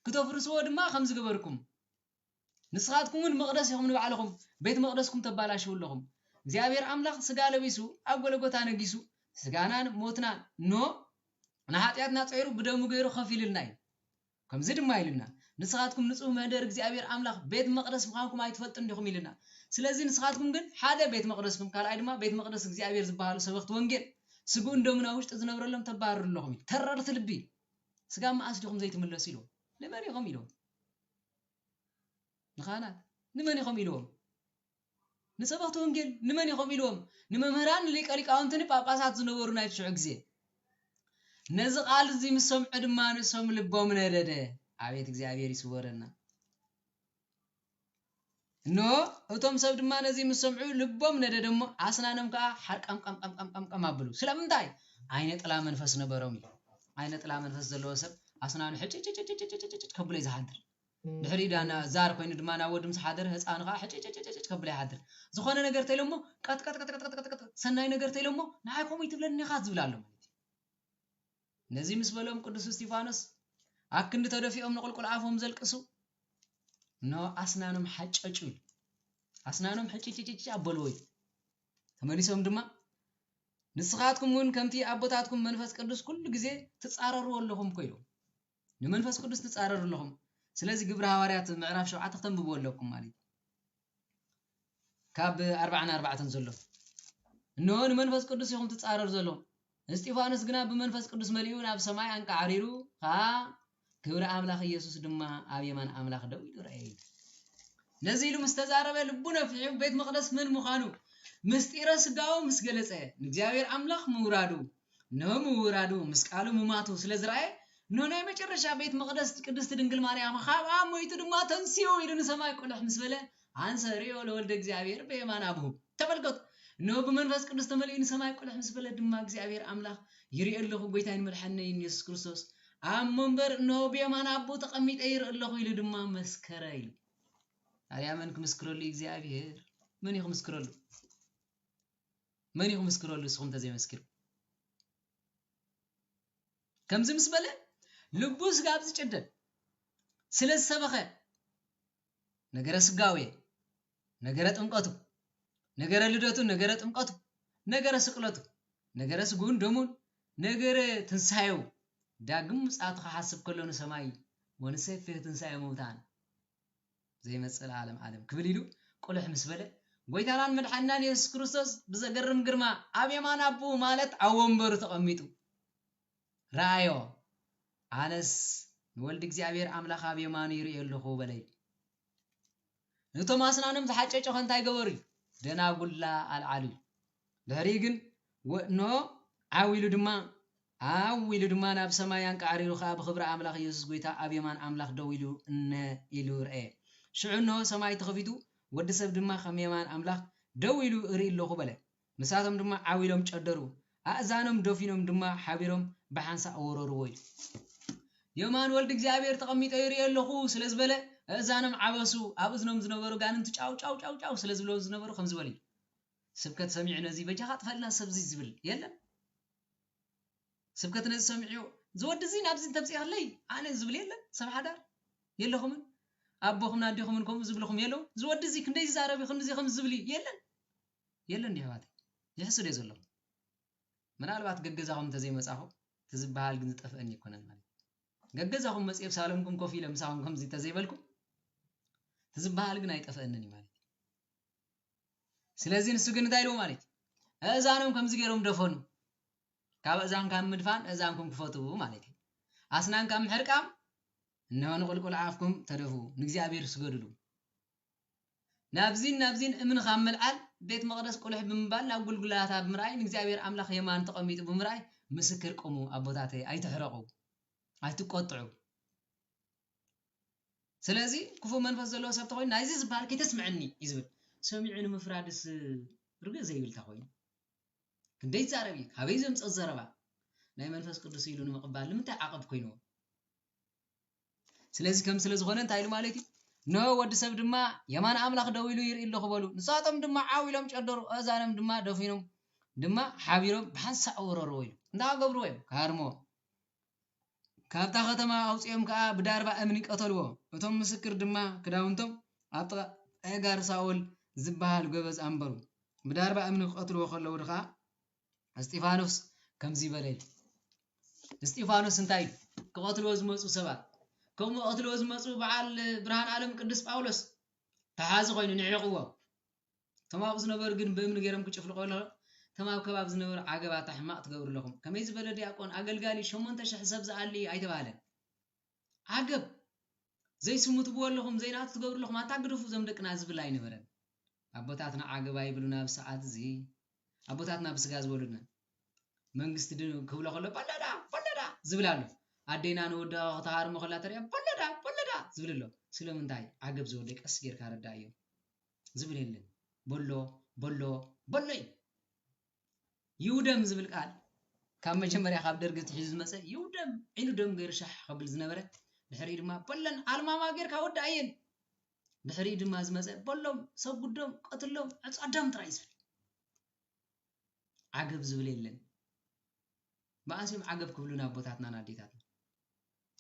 ክተፍርስዎ ድማ ከም ዝገበርኩም። ንስኻትኩም እውን መቕደስ ኢኹም ንባዕልኹም፣ ቤት መቕደስኩም ተባላሽው ኣለኹም። እግዚኣብሔር ኣምላኽ ስጋ ለቢሱ ኣብ ጎለጎታ ነጊሱ፣ ስጋናን ሞትናን፣ እንሆ፣ ንሓጢኣትና ጸይሩ ብደሙ ገይሩ ከፊልልና እዩ። ከምዚ ድማ ኢልና፣ ንስኻትኩም ንጹህ መህደር እግዚኣብሔር ኣምላኽ ቤት መቕደስ ምዃንኩም ኣይትፈልጡን ዲኹም ኢልና። ስለዚ ንስኻትኩም ግን ሓደ ቤት መቕደስኩም፣ ካልኣይ ድማ ቤት መቕደስ እግዚኣብሔር ዝበሃሉ ሰበኽቲ ወንጌል፣ ስግኡን ደሙን ኣብ ውሽጢ ዝነብረሎም ተባርሩ ኣለኹም ኢሉ። ተረርቲ ልቢ፣ ስጋ መኣስ ዲኹም ዘይትምለሱ ኢሉ። ንመን ኢኹም ኢሉ? ንኻህናት ንመን ኢኹም ኢልዎም? ንሰበኽቲ ወንጌል ንመን ኢኹም ኢልዎም? ንመምህራን፣ ንሊቀ ሊቃውንትን ጳጳሳት ዝነበሩ ናይ ሽዑ ግዜ። ነዚ ቃል እዚ ምስ ሰምዑ ድማ ንሶም ልቦም ነደደ። ኣቤት እግዚኣብሔር ይስወረና። እንሆ እቶም ሰብ ድማ ነዚ ምስ ሰምዑ ልቦም ነደደ እሞ ኣስናኖም ከዓ ሓርቃም ቀም ቀም ቀም ቀም ቀም ኣብሉ። ስለምንታይ? ዓይነ ጥላ መንፈስ ነበሮም እዩ። ዓይነ ጥላ መንፈስ ዘለዎ ሰብ ኣስናኑ ሕጭጭጭጭጭጭጭጭ ከብሎ እዩ ዝሓድር። ድሕሪኡ ዳና ዛር ኮይኑ ድማ ናብ ወዲ ምስ ሓደረ ህፃኑ ከዓ ሕጭጭጭጭጭ ከብሎ ይሓድር። ዝኾነ ነገር ተይሎሞ ቀጥቀጥቀጥቀጥቀጥቀጥቀ ሰናይ ነገር ተይሎሞ ንዓይ ከምኡ ይትብለኒ ኢኻ ዝብል ኣሎ ማለት እዩ። ነዚ ምስ በሎም ቅዱስ እስጢፋኖስ ኣብ ክንዲ ተደፊኦም ንቑልቁል ኣፎም ዘልቅሱ፣ እነሆ ኣስናኖም ሓጨጩ ኢሉ። ኣስናኖም ሕጭጭጭጭ ኣበልዎ ኢሉ። ተመሊሶም ድማ፣ "ንስኻትኩም እውን ከምቲ ኣቦታትኩም መንፈስ ቅዱስ ኩሉ ግዜ ትጻረርዎ ኣለኹም እኮ" ኢሉ። ንመንፈስ ቅዱስ ትጻረሩ ኣለኹም። ስለዚ ግብሪ ሃዋርያት ምዕራፍ ሸውዓተ ክተንብብዎ ኣለኩም ማለት እዩ። ካብ ኣርባዓን ኣርባዕተን ዘሎ። "እንሆ ንመንፈስ ቅዱስ ኢኹም ትጻረሩ ዘለኹም። እስጢፋኖስ ግና ብመንፈስ ቅዱስ መሊኡ ናብ ሰማይ ኣንቃዕሪሩ ኸኣ ክብሪ ኣምላኽ ኢየሱስ ድማ ኣብ የማን ኣምላኽ ደው ኢሉ ረኣየ" ኢሉ። ነዚ ኢሉ ምስ ተዛረበ ልቡ ነፊሑ ቤት መቕደስ መን ምዃኑ ምስጢረ ስጋው ምስ ገለጸ ንእግዚኣብሔር ኣምላኽ ምውራዱ፣ እነሆ ምውራዱ ምስ ቃሉ ምማቱ ስለ ዝረኣየ፣ እነሆ ናይ መጨረሻ ቤት መቕደስ ቅድስቲ ድንግል ማርያም ካብኣ ሞይቱ ድማ ተንሲኡ ኢሉ ንሰማይ ቁልሕ ምስ በለ፣ "ኣንሰ ርእዮ ለወልደ እግዚኣብሔር በየማን ኣብሁ" ተመልከቱ። እነሆ ብመንፈስ ቅዱስ ተመሊኡ ንሰማይ ቁልሕ ምስ በለ ድማ እግዚኣብሔር ኣምላኽ "ይርኢ ኣለኹ ጎይታይን መድሓኒይን የሱስ ክርስቶስ ኣብ መንበር እነሆ ብየማን ኣቦ ተቐሚጠ ይርኢ ኣለኹ" ኢሉ ድማ መስከረ ኢሉ። ታዲያ መን ክምስክረሉ እግዚኣብሔር? መን እዩ ክምስክረሉ? መን እዩ ክምስክረሉ ንስኹም እንተዘይመስኪርኩም? ከምዚ ምስ በለ ልቡ ስጋብ ዝጭደድ ስለ ዝሰበኸ ነገረ ስጋዌ፣ ነገረ ጥምቀቱ፣ ነገረ ልደቱ፣ ነገረ ጥምቀቱ፣ ነገረ ስቅለቱ፣ ነገረ ስግኡን ደሙን፣ ነገረ ትንሳኤው፣ ዳግም ምጽኣቱ ክሓስብ ከሎ ንሰማይ "ወንሴፍህ ትንሳኤ ሙታን ዘይመጽእ ለዓለም ዓለም" ክብል ኢሉ ቁልሕ ምስ በለ፣ ጎይታናን መድሓኒናን የሱስ ክርስቶስ ብዘገርም ግርማ ኣብ የማን ኣቦኡ ማለት ኣብ ወንበሩ ተቐሚጡ ረኣዮ። "ኣነስ ንወልድ እግዚኣብሔር ኣምላኽ ኣብ የማኑ ይርእዮ ኣለኹ" በለ። ነቶም ኣስናኖም ዝሓጨጨኸ እንታይ ገበሩ? ደናጉላ ኣልዓሉ። ድሕሪኡ ግን ወ-፣ እነሆ ዓው ኢሉ ድማ፣ ዓው ኢሉ ድማ ናብ ሰማይ ኣንቃዕሪሩ ኸኣ ብኽብሪ ኣምላኽ ኢየሱስ ጐይታ ኣብ የማን ኣምላኽ ደው ኢሉ እነ ኢሉ ረኤ። ሽዑ እነሆ ሰማይ ተኸፊቱ፣ ወዲ ሰብ ድማ ከም የማን ኣምላኽ ደው ኢሉ እርኢ ኣለኹ በለ። ንሳቶም ድማ ዓው ኢሎም ጨደሩ፣ ኣእዛኖም ደፊኖም ድማ ሓቢሮም ብሓንሳእ ወረርዎ ኢሉ። የማን ወልድ እግዚኣብሔር ተቐሚጠ ይርኢ ኣለኹ ስለ ዝበለ፣ ኣእዛኖም ዓበሱ፣ ኣብ እዝኖም ዝነበሩ ጋንንቲ ጫው ጫው ጫው ጫው ስለ ዝብሎ ዝነበሩ ከም ዝበሉ እዩ። ስብከት ሰሚዑ ነዚ በጃኻ ጥፈልና ሰብዚ ዝብል የለን። ስብከት ነዚ ሰሚዑ፣ "ዝወዲ እዚ ናብዚ እንተምፅእኽለይ ኣነ" ዝብል የለን። ሰብ ሓዳር የለኹምን፣ ኣቦኹምን ኣዴኹምን ከምኡ ዝብልኹም የለውን። "ዝወዲ እዚ ክንደይ ዝዛረብ እዩ፣ ክንድዚ ከም ዝብል እዩ" የለን። የለን ድዩ ኣሕዋተይ? ይሕስድ እየ ዘለኹ። ምናልባት ገገዛኹም እንተዘይመጻኹም፣ እቲ ዝበሃል ግን ዝጠፍአኒ ኣይኮነን ማለት እዩ። ገገዛኹም መጽየ ኣብ ሳሎንኩም ኮፍ ኢለ ምሳኹም ከምዚ እንተዘይበልኩም፣ እቲ ዝበሃል ግን ኣይጠፍአንን እዩ ማለት እዩ። ስለዚ ንሱ ግን እንታይ ኢልዎ ማለት እዩ? ኣእዛኖም ከምዚ ገይሮም ደፈኑ። ካብ ኣእዛንካ ምድፋን ኣእዛንኩም ክፈትዉ ማለት እዩ። ኣስናንካ ምሕርቃም፣ እንሆ ንቁልቁል ኣፍኩም ተደፍኡ፣ ንእግዚኣብሔር ስገድሉ። ናብዚን ናብዚን እምኒ ካብ ምልዓል፣ ቤት መቕደስ ቁልሕ ብምባል ናብ ጉልጉላታ ብምርኣይ፣ ንእግዚኣብሔር ኣምላኽ የማን ተቐሚጡ ብምርኣይ፣ ምስክር ቁሙ ኣቦታተይ፣ ኣይትሕረቑ፣ ኣይትቆጥዑ። ስለዚ ክፉእ መንፈስ ዘለዎ ሰብ ተኾይኑ፣ ናይዚ ዝበሃል ከይተስምዐኒ እዩ ዝብል። ሰሚዑ ንምፍራድስ ርግእ ዘይብልታ ኮይኑ። ክንደይ ይዛረብ እዩ፣ ካበይ ዘምጽኦ ዘረባ? ናይ መንፈስ ቅዱስ ኢሉ ንምቕባል ንምንታይ ዓቐብ ኮይንዎ? ስለዚ ከም ስለ ዝኾነ እንታይ ኢሉ ማለት እዩ? እንሆ ወዲ ሰብ ድማ የማን ኣምላኽ ደው ኢሉ ይርኢ ኣለኹ በሉ። ንሳቶም ድማ ዓው ኢሎም ጨደሩ፣ ኣእዛኖም ድማ ደፊኖም ድማ ሓቢሮም ብሓንሳእ ወረርዎ ኢሉ። እንታይ ክገብርዎ እዮም? ክሃርምዎ። ካብታ ከተማ ኣውጺኦም ከኣ ብዳርባ እምኒ ቀተልዎ። እቶም ምስክር ድማ ክዳውንቶም ኣብ ጥቓ ኣእጋር ሳኦል ዝበሃል ጎበዝ ኣንበሩ። ብዳርባ እምኒ ክቐትልዎ ከለዉ ድኻ እስጢፋኖስ ከምዚ በለ። እስጢፋኖስ እንታይ ኢሉ? ክቐትልዎ ዝመጹ ሰባት፣ ከምኡ ክቐትልዎ ዝመጹ በዓል ብርሃን ዓለም ቅዱስ ጳውሎስ ተሓዚ ኮይኑ ንዒቕዎ። እቶም ኣብኡ ዝነበሩ ግን ብእምኒ ገይሮም ክጭፍልቑ ኣለዉ። እቶም ኣብ ከባቢ ዝነበሩ ዓገብ ኣታ ሕማቕ ትገብሩ ኣለኹም። ከመይ ዝበለ ዲያቆን ኣገልጋሊ ሸሞንተ ሽሕ ሰብ ዝኣሊ ኣይተባህለን። ዓገብ ዘይስሙ ትብዎ ኣለኹም፣ ዘይናቱ ትገብሩ ኣለኹም፣ ኣታ ግደፉ እዞም ደቅና ዝብል ኣይነበረን። ኣቦታትና ዓገብ ኣይብሉን ኣብ ሰዓት እዚ። ኣቦታትና ብስጋ ዝበሉና። መንግስቲ ድ-፣ ክብሎ ከሎ በለዳ፣ በለዳ ዝብል ኣሎ። ኣዴና ንወዳ ክትሃርሞ ከላ ተሪኣ በለዳ፣ በለዳ ዝብል ኣሎ። ስለምንታይ? ዓገብ ዝወደ ቀስ ጌርካ ረዳእዮ። ዝብል የለን። በሎ፣ በሎ፣ በሎ እዩ። ይውደም ዝብል ቃል ካብ መጀመርያ ካብ ደርጊ ትሒዙ ዝመጸ ይውደም፣ ዒሉ ደም ገይሩ ሻሕ ከብል ዝነበረ፣ ድሕሪኡ ድማ በለን ኣልማማ ጌርካ ወዳእየን። ድሕሪኡ ድማ ዝመጸ በሎም፣ ሰጉዶም፣ ቀትሎም፣ ዕጾ ኣዳም ጥራይ ዝብል። ዓገብ ዝብል የለን። መኣስ እዮም ዓገብ ክብሉና ኣቦታትናን ኣዴታትና?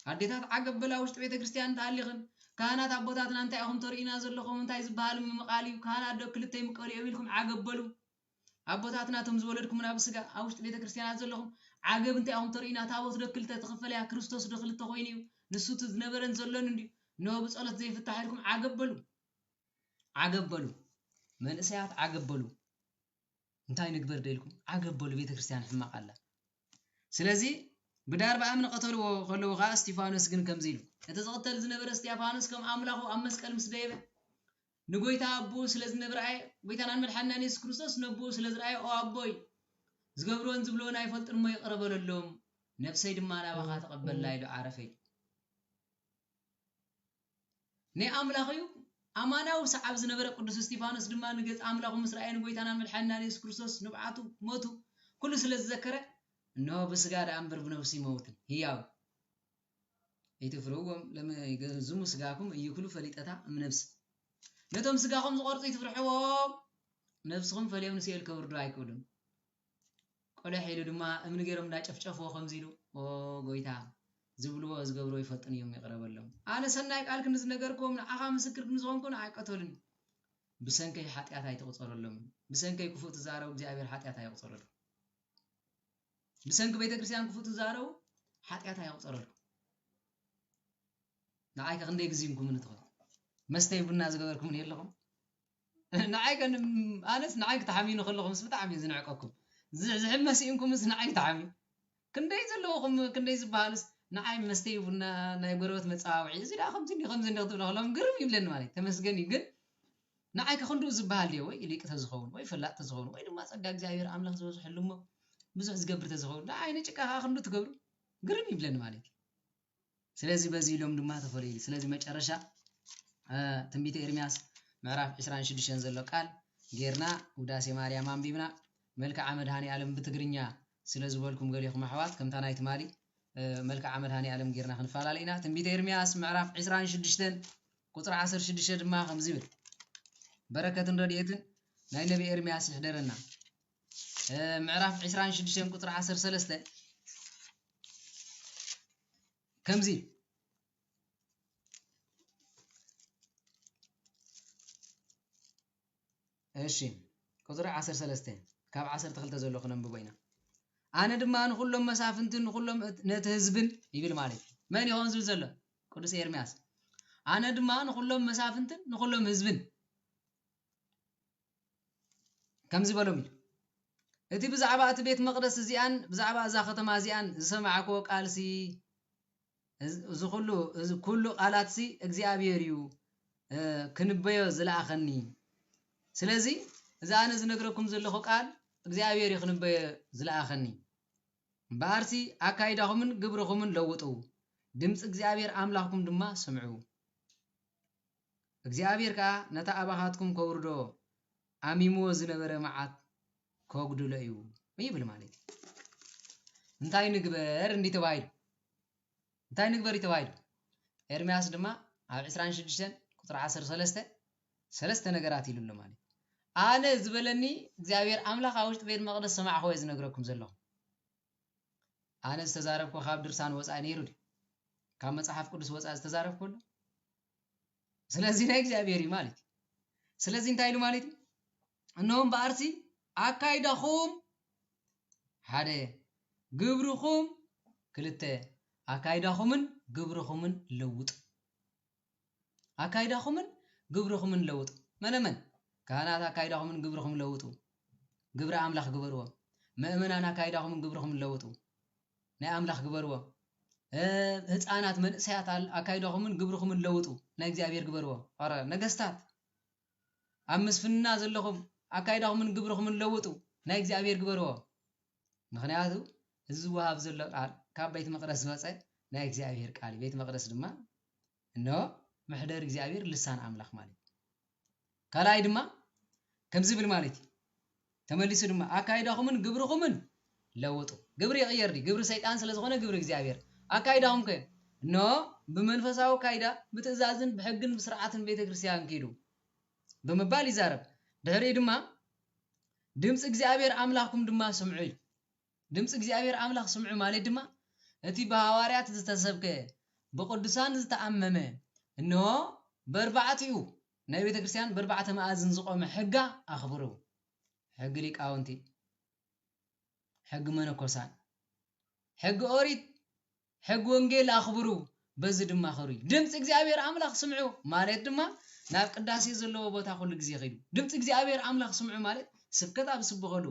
ኣዴታት ዓገብ በላ ውሽጢ ቤተ ክርስቲያን እንተሃሊኽን፣ ካህናት ኣቦታትና እንታይ ኢኹም ተርእዩና ዘለኹም? እንታይ ዝበሃል ምምቓል እዩ? ካህናት ዶ ክልተ ይምቀሉ እዮም ኢልኩም ዓገብ በሉ። ኣቦታትና እቶም ዝወለድኩምና ብስጋ ኣብ ውሽጢ ቤተ ክርስቲያናት ዘለኹም ዓገብ እንታይ ኢኹም ተርእዩና? ታቦት ዶ ክልተ ትኽፈል እያ? ክርስቶስ ዶ ክልተ ኮይኑ እዩ? ንሱ እቲ ዝነበረን ዘሎን እንድዩ። እንሆ ብጸሎት ዘይፍታሕ ኢልኩም ዓገብ በሉ። ዓገብ በሉ። መንእሰያት ዓገብ በሉ። እንታይ ንግበር ዶ ኢልኩም ዓገብ በሉ። ቤተ ክርስቲያን ሕማቕ ኣላ። ስለዚ ብዳርባ እምኒ ቀተልዎ ከለዉ ኸዓ እስጢፋኖስ ግን ከምዚ ኢሉ፣ እቲ ዝቕተል ዝነበረ እስጢፋኖስ ከም ኣምላኹ ኣብ መስቀል ምስ ደየበ ንጎይታ ኣቦኡ ስለ ዝነብርኣየ፣ ጎይታናን መድሓንናን የሱስ ክርስቶስ ነቦኡ ስለ ዝረኣየ፣ "ኦ ኣቦይ፣ ዝገብርዎን ዝብልዎን ኣይፈልጡን እሞ ይቕረ በለሎም፣ ነፍሰይ ድማ ናባኻ ተቐበላ" ኢሉ ዓረፈ ኢሉ። ናይ ኣምላኽ እዩ። ኣማናዊ ሰዓብ ዝነበረ ቅዱስ እስጢፋኖስ ድማ ንገጽ ኣምላኹ ምስ ረኣየ ንጎይታናን መድሓንናን የሱስ ክርስቶስ ንብዓቱ፣ ሞቱ፣ ኩሉ ስለ ዝዘከረ፣ "እንሆ ብስጋ ደኣ እምበር ብነፍሱ ይመውትን ህያው ኣይትፍርህዎም፣ ለመ ይገዝሙ ስጋኩም እይክሉ ፈሊጠታ እምነብስ።" ነቶም ስጋኹም ዝቖርጹ ይትፍርሕዎም፣ ነብስኹም ፈልዮም ንሲኦል ከውርዱ ኣይክእሉን። ቆልሕ ኢሉ ድማ እምኒ ገይሮም እንዳጨፍጨፍዎ ከምዚ ኢሉ፣ "ኦ ጎይታ፣ ዝብልዎ ዝገብርዎ ይፈልጡን እዮም፣ ይቕረ በሎም። ኣነ ሰናይ ቃል ክንዲ ዝነገርክዎም፣ ንዓኻ ምስክር ክንዲ ዝኾንኩ ንዓይ ቀተሉኒ። ብሰንከይ ሓጢኣት ኣይትቑጸረሎም። ብሰንከይ ክፉእ ትዛረቡ፣ እግዚኣብሔር ሓጢኣት ኣይቑጸረሎም። ብሰንኪ ቤተ ክርስቲያን ክፉእ ትዛረቡ፣ ሓጢኣት ኣይቑጸረልኩም። ንዓይ ከ ክንደይ ግዚምኩምኒ ትኾኑ? መስተይ ቡና ዝገበርኩምኒ የለኹም?" ንዓይ ከ ን-፣ ኣነስ ንዓይ ክትሓምዩኒ ከለኹምስ ብጣዕሚ እዩ ዝንዕቀኩም። ዝ-፣ ዝሕመስ ኢንኩምስ ንዓይ ክትሓምዩ። ክንደይ ዘለውኹም፣ ክንደይ ዝበሃሉስ ንዓይ መስተይ ቡና፣ ናይ ጎረበት መጸዋውዒ፣ እዚ ደኣ ከምዚ እንዲ፣ ከምዚ እንዲ ክትብሉ ከለኹም ግርም ይብለኒ ማለት እዩ። ተመስገን እዩ። ግን ንዓይ ከ ክንድኡ ዝበሃል ድየ? ወይ ሊቅ ተዝኸውን፣ ወይ ፈላጥ ተዝኸውን፣ ወይ ድማ ጸጋ እግዚኣብሔር ኣምላኽ ዝበዝሐሉ እሞ ብዙሕ ዝገብር ተዝኸውን፣ ንዓይ ንጭቃ ከኣ ክንዱ ትገብሩ? ግርም ይብለኒ ማለት እዩ። ስለዚ በዚ ኢሎም ድማ ተፈለዩ። ስለዚ መጨረሻ፣ እ፣ ትንቢተ ኤርምያስ ምዕራፍ ዕስራን ሽዱሽተን ዘሎ ቃል ጌርና ውዳሴ ማርያም ኣንቢብና፣ መልክዓ መድኃኔ ዓለም ብትግርኛ ስለ ዝበልኩም ገሊኹም ኣሕዋት፣ ከምታ ናይ ትማሊ፣ እ፣ መልክዓ መድኃኔ ዓለም ጌርና ክንፈላለ ኢና። ትንቢተ ኤርምያስ ምዕራፍ ዕስራን ሽዱሽተን ቁጽሪ ዓሰርተ ሽዱሽተ ድማ ከምዚ ይብል፣ በረከትን ረድኤትን ናይ ነቢ ኤርምያስ ይሕደረና። እ፣ ምዕራፍ ዕስራን ሽዱሽተን ቁጽሪ ዓሰርተ ሰለስተ ከምዚ፣ እሺ፣ ቁጽሪ ዓሰርተ ሰለስተ ካብ ዓሰርተ ክልተ ዘሎ ክነንብቦ ኢና። "ኣነ ድማ ንኹሎም መሳፍንትን ንኹሎም እት-፣ ነቲ ህዝብን" ይብል ማለት እዩ። መን ይኸውን ዝብል ዘሎ? ቅዱስ ኤርምያስ። "ኣነ ድማ ንኹሎም መሳፍንትን ንኹሎም ህዝብን" ከምዚ በሎም ኢሉ፣ "እቲ ብዛዕባ እቲ ቤት መቕደስ እዚኣን ብዛዕባ እዛ ከተማ እዚኣን ዝሰማዕክዎ ቃልሲ፣ እዚ፣ እዚ ኩሉ፣ እዚ ኩሉ ቃላትሲ እግዚኣብሔር እዩ፣ እ፣ ክንበዮ ዝለኣኸኒ። ስለዚ እዚ ኣነ ዝነግረኩም ዘለኹ ቃል እግዚኣብሔር እዩ ክንበዮ ዝለኣኸኒ። እምበኣርሲ ኣካይዳኹምን ግብርኹምን ለውጡ፣ ድምፂ እግዚኣብሔር ኣምላኽኩም ድማ ስምዑ። እግዚኣብሔር ከኣ ነታ ኣባኻትኩም ከውርዶ ኣሚምዎ ዝነበረ መዓት ከጉድሎ እዩ" ይብል ማለት እዩ። እንታይ ንግበር እንዲ ተባሂሉ፣ እንታይ ንግበር እዩ ተባሂሉ? ኤርምያስ ድማ ኣብ ዕስራን ሽዱሽተን ቁጽሪ ዓሰርተ ሰለስተ ሰለስተ ነገራት ኢሉ ኣሎ ማለት እዩ። ኣነ ዝበለኒ እግዚኣብሔር ኣምላኽ ኣብ ውሽጢ ቤት መቕደስ ሰማዕኹዎ እየ ዝነግረኩም ዘለኹ። ኣነ ዝተዛረብኩ ካብ ድርሳን ወጻኢ ነይሩ ድዩ? ካብ መጽሓፍ ቅዱስ ወጻኢ ዝተዛረብኩ ኣሎ? ስለዚ ናይ እግዚኣብሔር እዩ ማለት እዩ። ስለዚ እንታይ ኢሉ ማለት እዩ? እነሆ እምበኣርሲ ኣካይዳኹም ሓደ፣ ግብርኹም ክልተ፣ ኣካይዳኹምን ግብርኹምን ለውጡ። ኣካይዳኹምን ግብርኹምን ለውጡ። መነመን? ካህናት ኣካይዳኹምን ግብርኹምን ለውጡ። ግብሪ ኣምላኽ ግበርዎ። ምእመናን ኣካይዳኹምን ግብርኹምን ለውጡ። ናይ ኣምላኽ ግበርዎ። እ፣ ህፃናት፣ መንእሰያት ኣል-፣ ኣካይዳኹምን ግብርኹምን ለውጡ። ናይ እግዚኣብሔር ግበርዎ። ኧረ ነገስታት፣ ኣብ ምስፍንና ዘለኹም ኣካይዳኹምን ግብርኹምን ለውጡ። ናይ እግዚኣብሔር ግበርዎ። ምኽንያቱ እዚ ዝወሃብ ዘሎ ቃል ካብ ቤት መቕደስ ዝወፀ ናይ እግዚኣብሔር ቃል እዩ። ቤት መቕደስ ድማ እንሆ መሕደር እግዚኣብሔር ልሳን ኣምላኽ ማለት እዩ። ካልኣይ ድማ ከምዚ ይብል ማለት እዩ። ተመሊሱ ድማ ኣካይዳኹምን ግብርኹምን ለውጡ። ግብሪ ይቕየር ድዩ? ግብሪ ሰይጣን ስለ ዝኾነ ግብሪ እግዚኣብሔር። ኣካይዳኹም ከ? እንሆ ብመንፈሳዊ ኣካይዳ ብትእዛዝን ብሕግን ብስርዓትን ቤተ ክርስቲያን ኪዱ ብምባል ይዛረብ። ድሕሪኡ ድማ ድምፂ እግዚኣብሔር ኣምላኽኩም ድማ ስምዑ ኢሉ። ድምፂ እግዚኣብሔር ኣምላኽ ስምዑ ማለት ድማ እቲ ብሃዋርያት ዝተሰብከ ብቅዱሳን ዝተኣመመ እንሆ በርባዕቲኡ ናይ ቤተ ክርስቲያን በርባዕተ መኣዝን ዝቆመ ሕጋ ኣኽብሩ። ሕጊ ሊቃውንቲ፣ ሕጊ መነኮሳን፣ ሕጊ ኦሪት፣ ሕጊ ወንጌል ኣኽብሩ፣ በዚ ድማ ኸሩ። ድምፂ እግዚኣብሔር ኣምላኽ ስምዑ ማለት ድማ ናብ ቅዳሴ ዘለዎ ቦታ ኩሉ ግዜ ኸይዱ። ድምፂ እግዚኣብሔር ኣምላኽ ስምዑ ማለት ስብከት ኣብ ስብኸሉ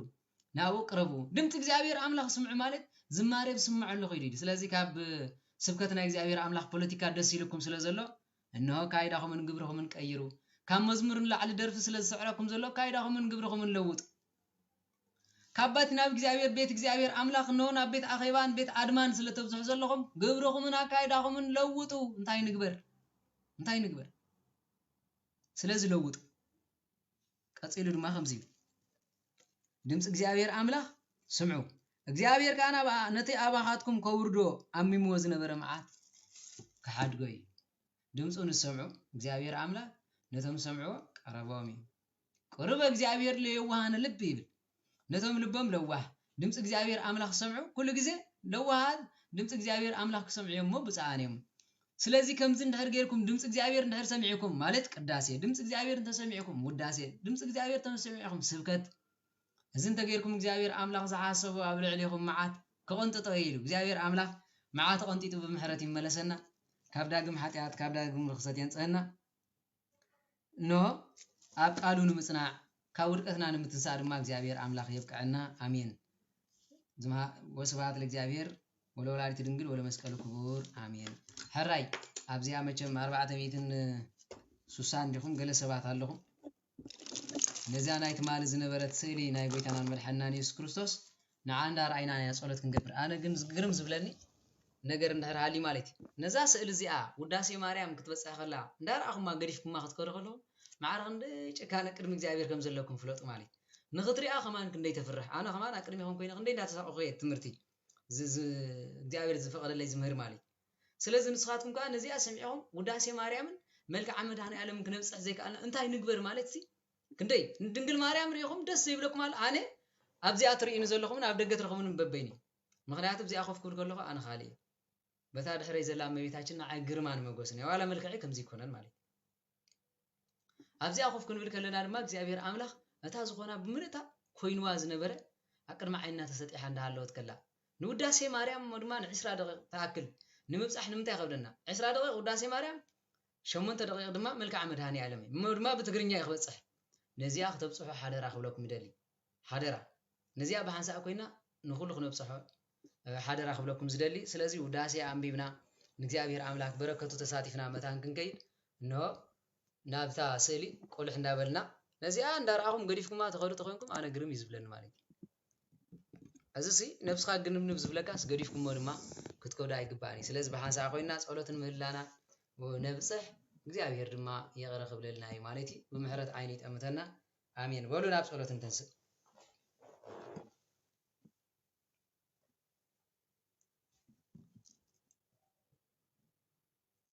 ናብኡ ቅረቡ። ድምፂ እግዚኣብሔር ኣምላኽ ስምዑ ማለት ዝማሬ ብስምዐሉ ኸይዱ እዩ። ስለዚ ካብ ስብከት ናይ እግዚኣብሔር ኣምላኽ ፖለቲካ ደስ ኢልኩም ስለ ዘሎ እንሆ ካይዳኹምን ግብርኹምን ቀይሩ። ካብ መዝሙር ንላዕሊ ደርፊ ስለ ዝስዕረኩም ዘሎ ካይዳኹምን ግብርኹምን ለውጡ። ካብ ባት ናብ እግዚኣብሔር ቤት እግዚኣብሔር ኣምላኽ እንሆ ናብ ቤት ኣኼባን ቤት ኣድማን ስለ ተብዝሑ ዘለኹም ግብርኹምን ኣካይዳኹምን ለውጡ። እንታይ ንግበር? እንታይ ንግበር? ስለዚ ለውጡ። ቀጺሉ ድማ ከምዚ እዩ። ድምፂ እግዚኣብሔር ኣምላኽ ስምዑ። እግዚኣብሔር ከኣ ናብ ነቲ ኣባኻትኩም ከውርዶ ኣሚምዎ ዝነበረ መዓት ክሓድጎ እዩ። ድምፁ ንሰምዑ እግዚኣብሔር ኣምላኽ ነቶም ሰምዕዎ ቀረቦም እዩ። ቅሩበ እግዚኣብሔር ለየዋሃነ ልብ ይብል። ነቶም ልቦም ለዋህ ድምፂ እግዚኣብሔር ኣምላኽ ክሰምዑ ኩሉ ግዜ ለዋሃት ድምፂ እግዚኣብሔር ኣምላኽ ክሰምዑ እዮም እሞ ብፁዓን እዮም። ስለዚ ከምዚ እንድሕር ጌርኩም ድምፂ እግዚኣብሔር እንድሕር ሰሚዕኩም ማለት ቅዳሴ፣ ድምፂ እግዚኣብሔር እንተሰሚዕኩም ውዳሴ፣ ድምፂ እግዚኣብሔር እንተሰሚዕኩም ስብከት፣ እዚ እንተጌርኩም እግዚኣብሔር ኣምላኽ ዝሓሰቦ ኣብ ልዕሌኹም መዓት ክቕንጥጦ እዩ ኢሉ። እግዚኣብሔር ኣምላኽ መዓት ቐንጢጡ ብምሕረት ይመለሰና፣ ካብ ዳግም ሓጢኣት ካብ ዳግም ርኽሰት የንጽህና። እንሆ ኣብ ቃሉ ንምጽናዕ ካብ ውድቀትና ንምትንሳእ ድማ እግዚኣብሔር ኣምላኽ የብቅዐና። ኣሜን። ዝምሃ-፣ ወስብሐት ለእግዚኣብሔር ወለወላዲቱ ድንግል ወለመስቀሉ ክቡር ኣሜን። ሕራይ ኣብዚኣ መቸም ኣርባዕተ ሚእትን ሱሳን ዲኹም ገለ ሰባት ኣለኹም። ነዚኣ ናይ ትማሊ ዝነበረት ስእሊ ናይ ጎይታናን መድሓንናን የሱስ ክርስቶስ ንዓ እንዳረኣይና ኢና ጸሎት ክንገብር። ኣነ ግን ግርም ዝብለኒ ነገር እንድሕር ሃልዩ ማለት እዩ። ነዛ ስእሊ እዚኣ ውዳሴ ማርያም ክትበጽሕ ከላ እንዳረኣኹማ ገዲፍኩማ ክትከዱ ከለኹም ማዕረ ክንደይ ጭካነ ቅድሚ እግዚኣብሔር ከም ዘለኩም ፍለጡ ማለት እዩ። ንኽትሪኣ ከማን ክንደይ ተፍርሕ። ኣነ ከማን ኣብ ቅድሜኹም ኮይነ ክንደይ እንዳተሳቐኹ እየ ትምህርቲ ዝ-፣ ዝ-፣ እግዚኣብሔር ዝፈቐደለይ ዝምህር ማለት እዩ። ስለዚ ንስኻትኩም ከኣ ነዚኣ ሰሚዕኹም ውዳሴ ማርያምን መልክዓ መድኃኔ ዓለምን ክነብጽሕ ዘይከኣልና እንታይ ንግበር ማለት ሲ ክንደይ ንድንግል ማርያም ርኢኹም ደስ ዘይብለኩም ኣሎ። ኣነ ኣብዚኣ ትርእዩኒ ዘለኹምን ኣብ ደገ ትረኽቡኒ በበይኑ እዩ። ምኽንያቱ ኣብዚኣ ኮፍ ክብል ከለኹ ኣነ ካልእ እየ። በታ ድሕረይ ዘላ እመቤታችን ንዓይ ግርማን መጎስን እያ። ዋላ መልክዐይ ከምዚ ይኮነን ማለት እዩ። ኣብዚኣ ኮፍ ክንብል ከለና ድማ እግዚኣብሔር ኣምላኽ ነታ ዝኾና ብምልእታ ኮይንዋ ዝነበረ ኣብ ቅድሚ ዓይንና ተሰጢሓ እንዳሃለወት ከላ ንውዳሴ ማርያም እሞ ድማ ንዕስራ ደቂቕ ትኣክል ንምብጻሕ ንምንታይ ይኸብደና? ዕስራ ደቂቕ ውዳሴ ማርያም፣ ሸሞንተ ደቂቕ ድማ መልክዓ መድኃኔ ዓለም እዩ። እሞ ድማ ብትግርኛ እዩ ክበጽሕ። ነዚኣ ክተብጽሑ ሓደራ ክብለኩም ይደሊ። ሓደራ። ነዚኣ ብሓንሳእ ኮይና ንኹሉ ክነብጽሖ፣ እ፣ ሓደራ ክብለኩም ዝደሊ። ስለዚ ውዳሴ ኣንቢብና ንእግዚኣብሔር ኣምላኽ በረከቱ ተሳቲፍና መታን ክንከይድ እንሆ ናብታ ስእሊ ቁልሕ እንዳበልና ነዚኣ እንዳረኣኹም ገዲፍኩማ ትኸዱ ተኾይንኩም ኣነ ግርም እዩ ዝብለኒ ማለት እዩ። እዚ ሲ ነብስኻ ግንብንብ ዝብለካስ ገዲፍኩሞ ድማ ክትከዱ ኣይግባእን እዩ። ስለዚ ብሓንሳእ ኮይና ጸሎትን ምህላና ነብጽሕ፣ እግዚኣብሔር ድማ ይቕረ ክብለልና እዩ ማለት እዩ። ብምሕረት ዓይኑ ይጠምተና። ኣሜን። በሉ ናብ ጸሎት እንተንስእ።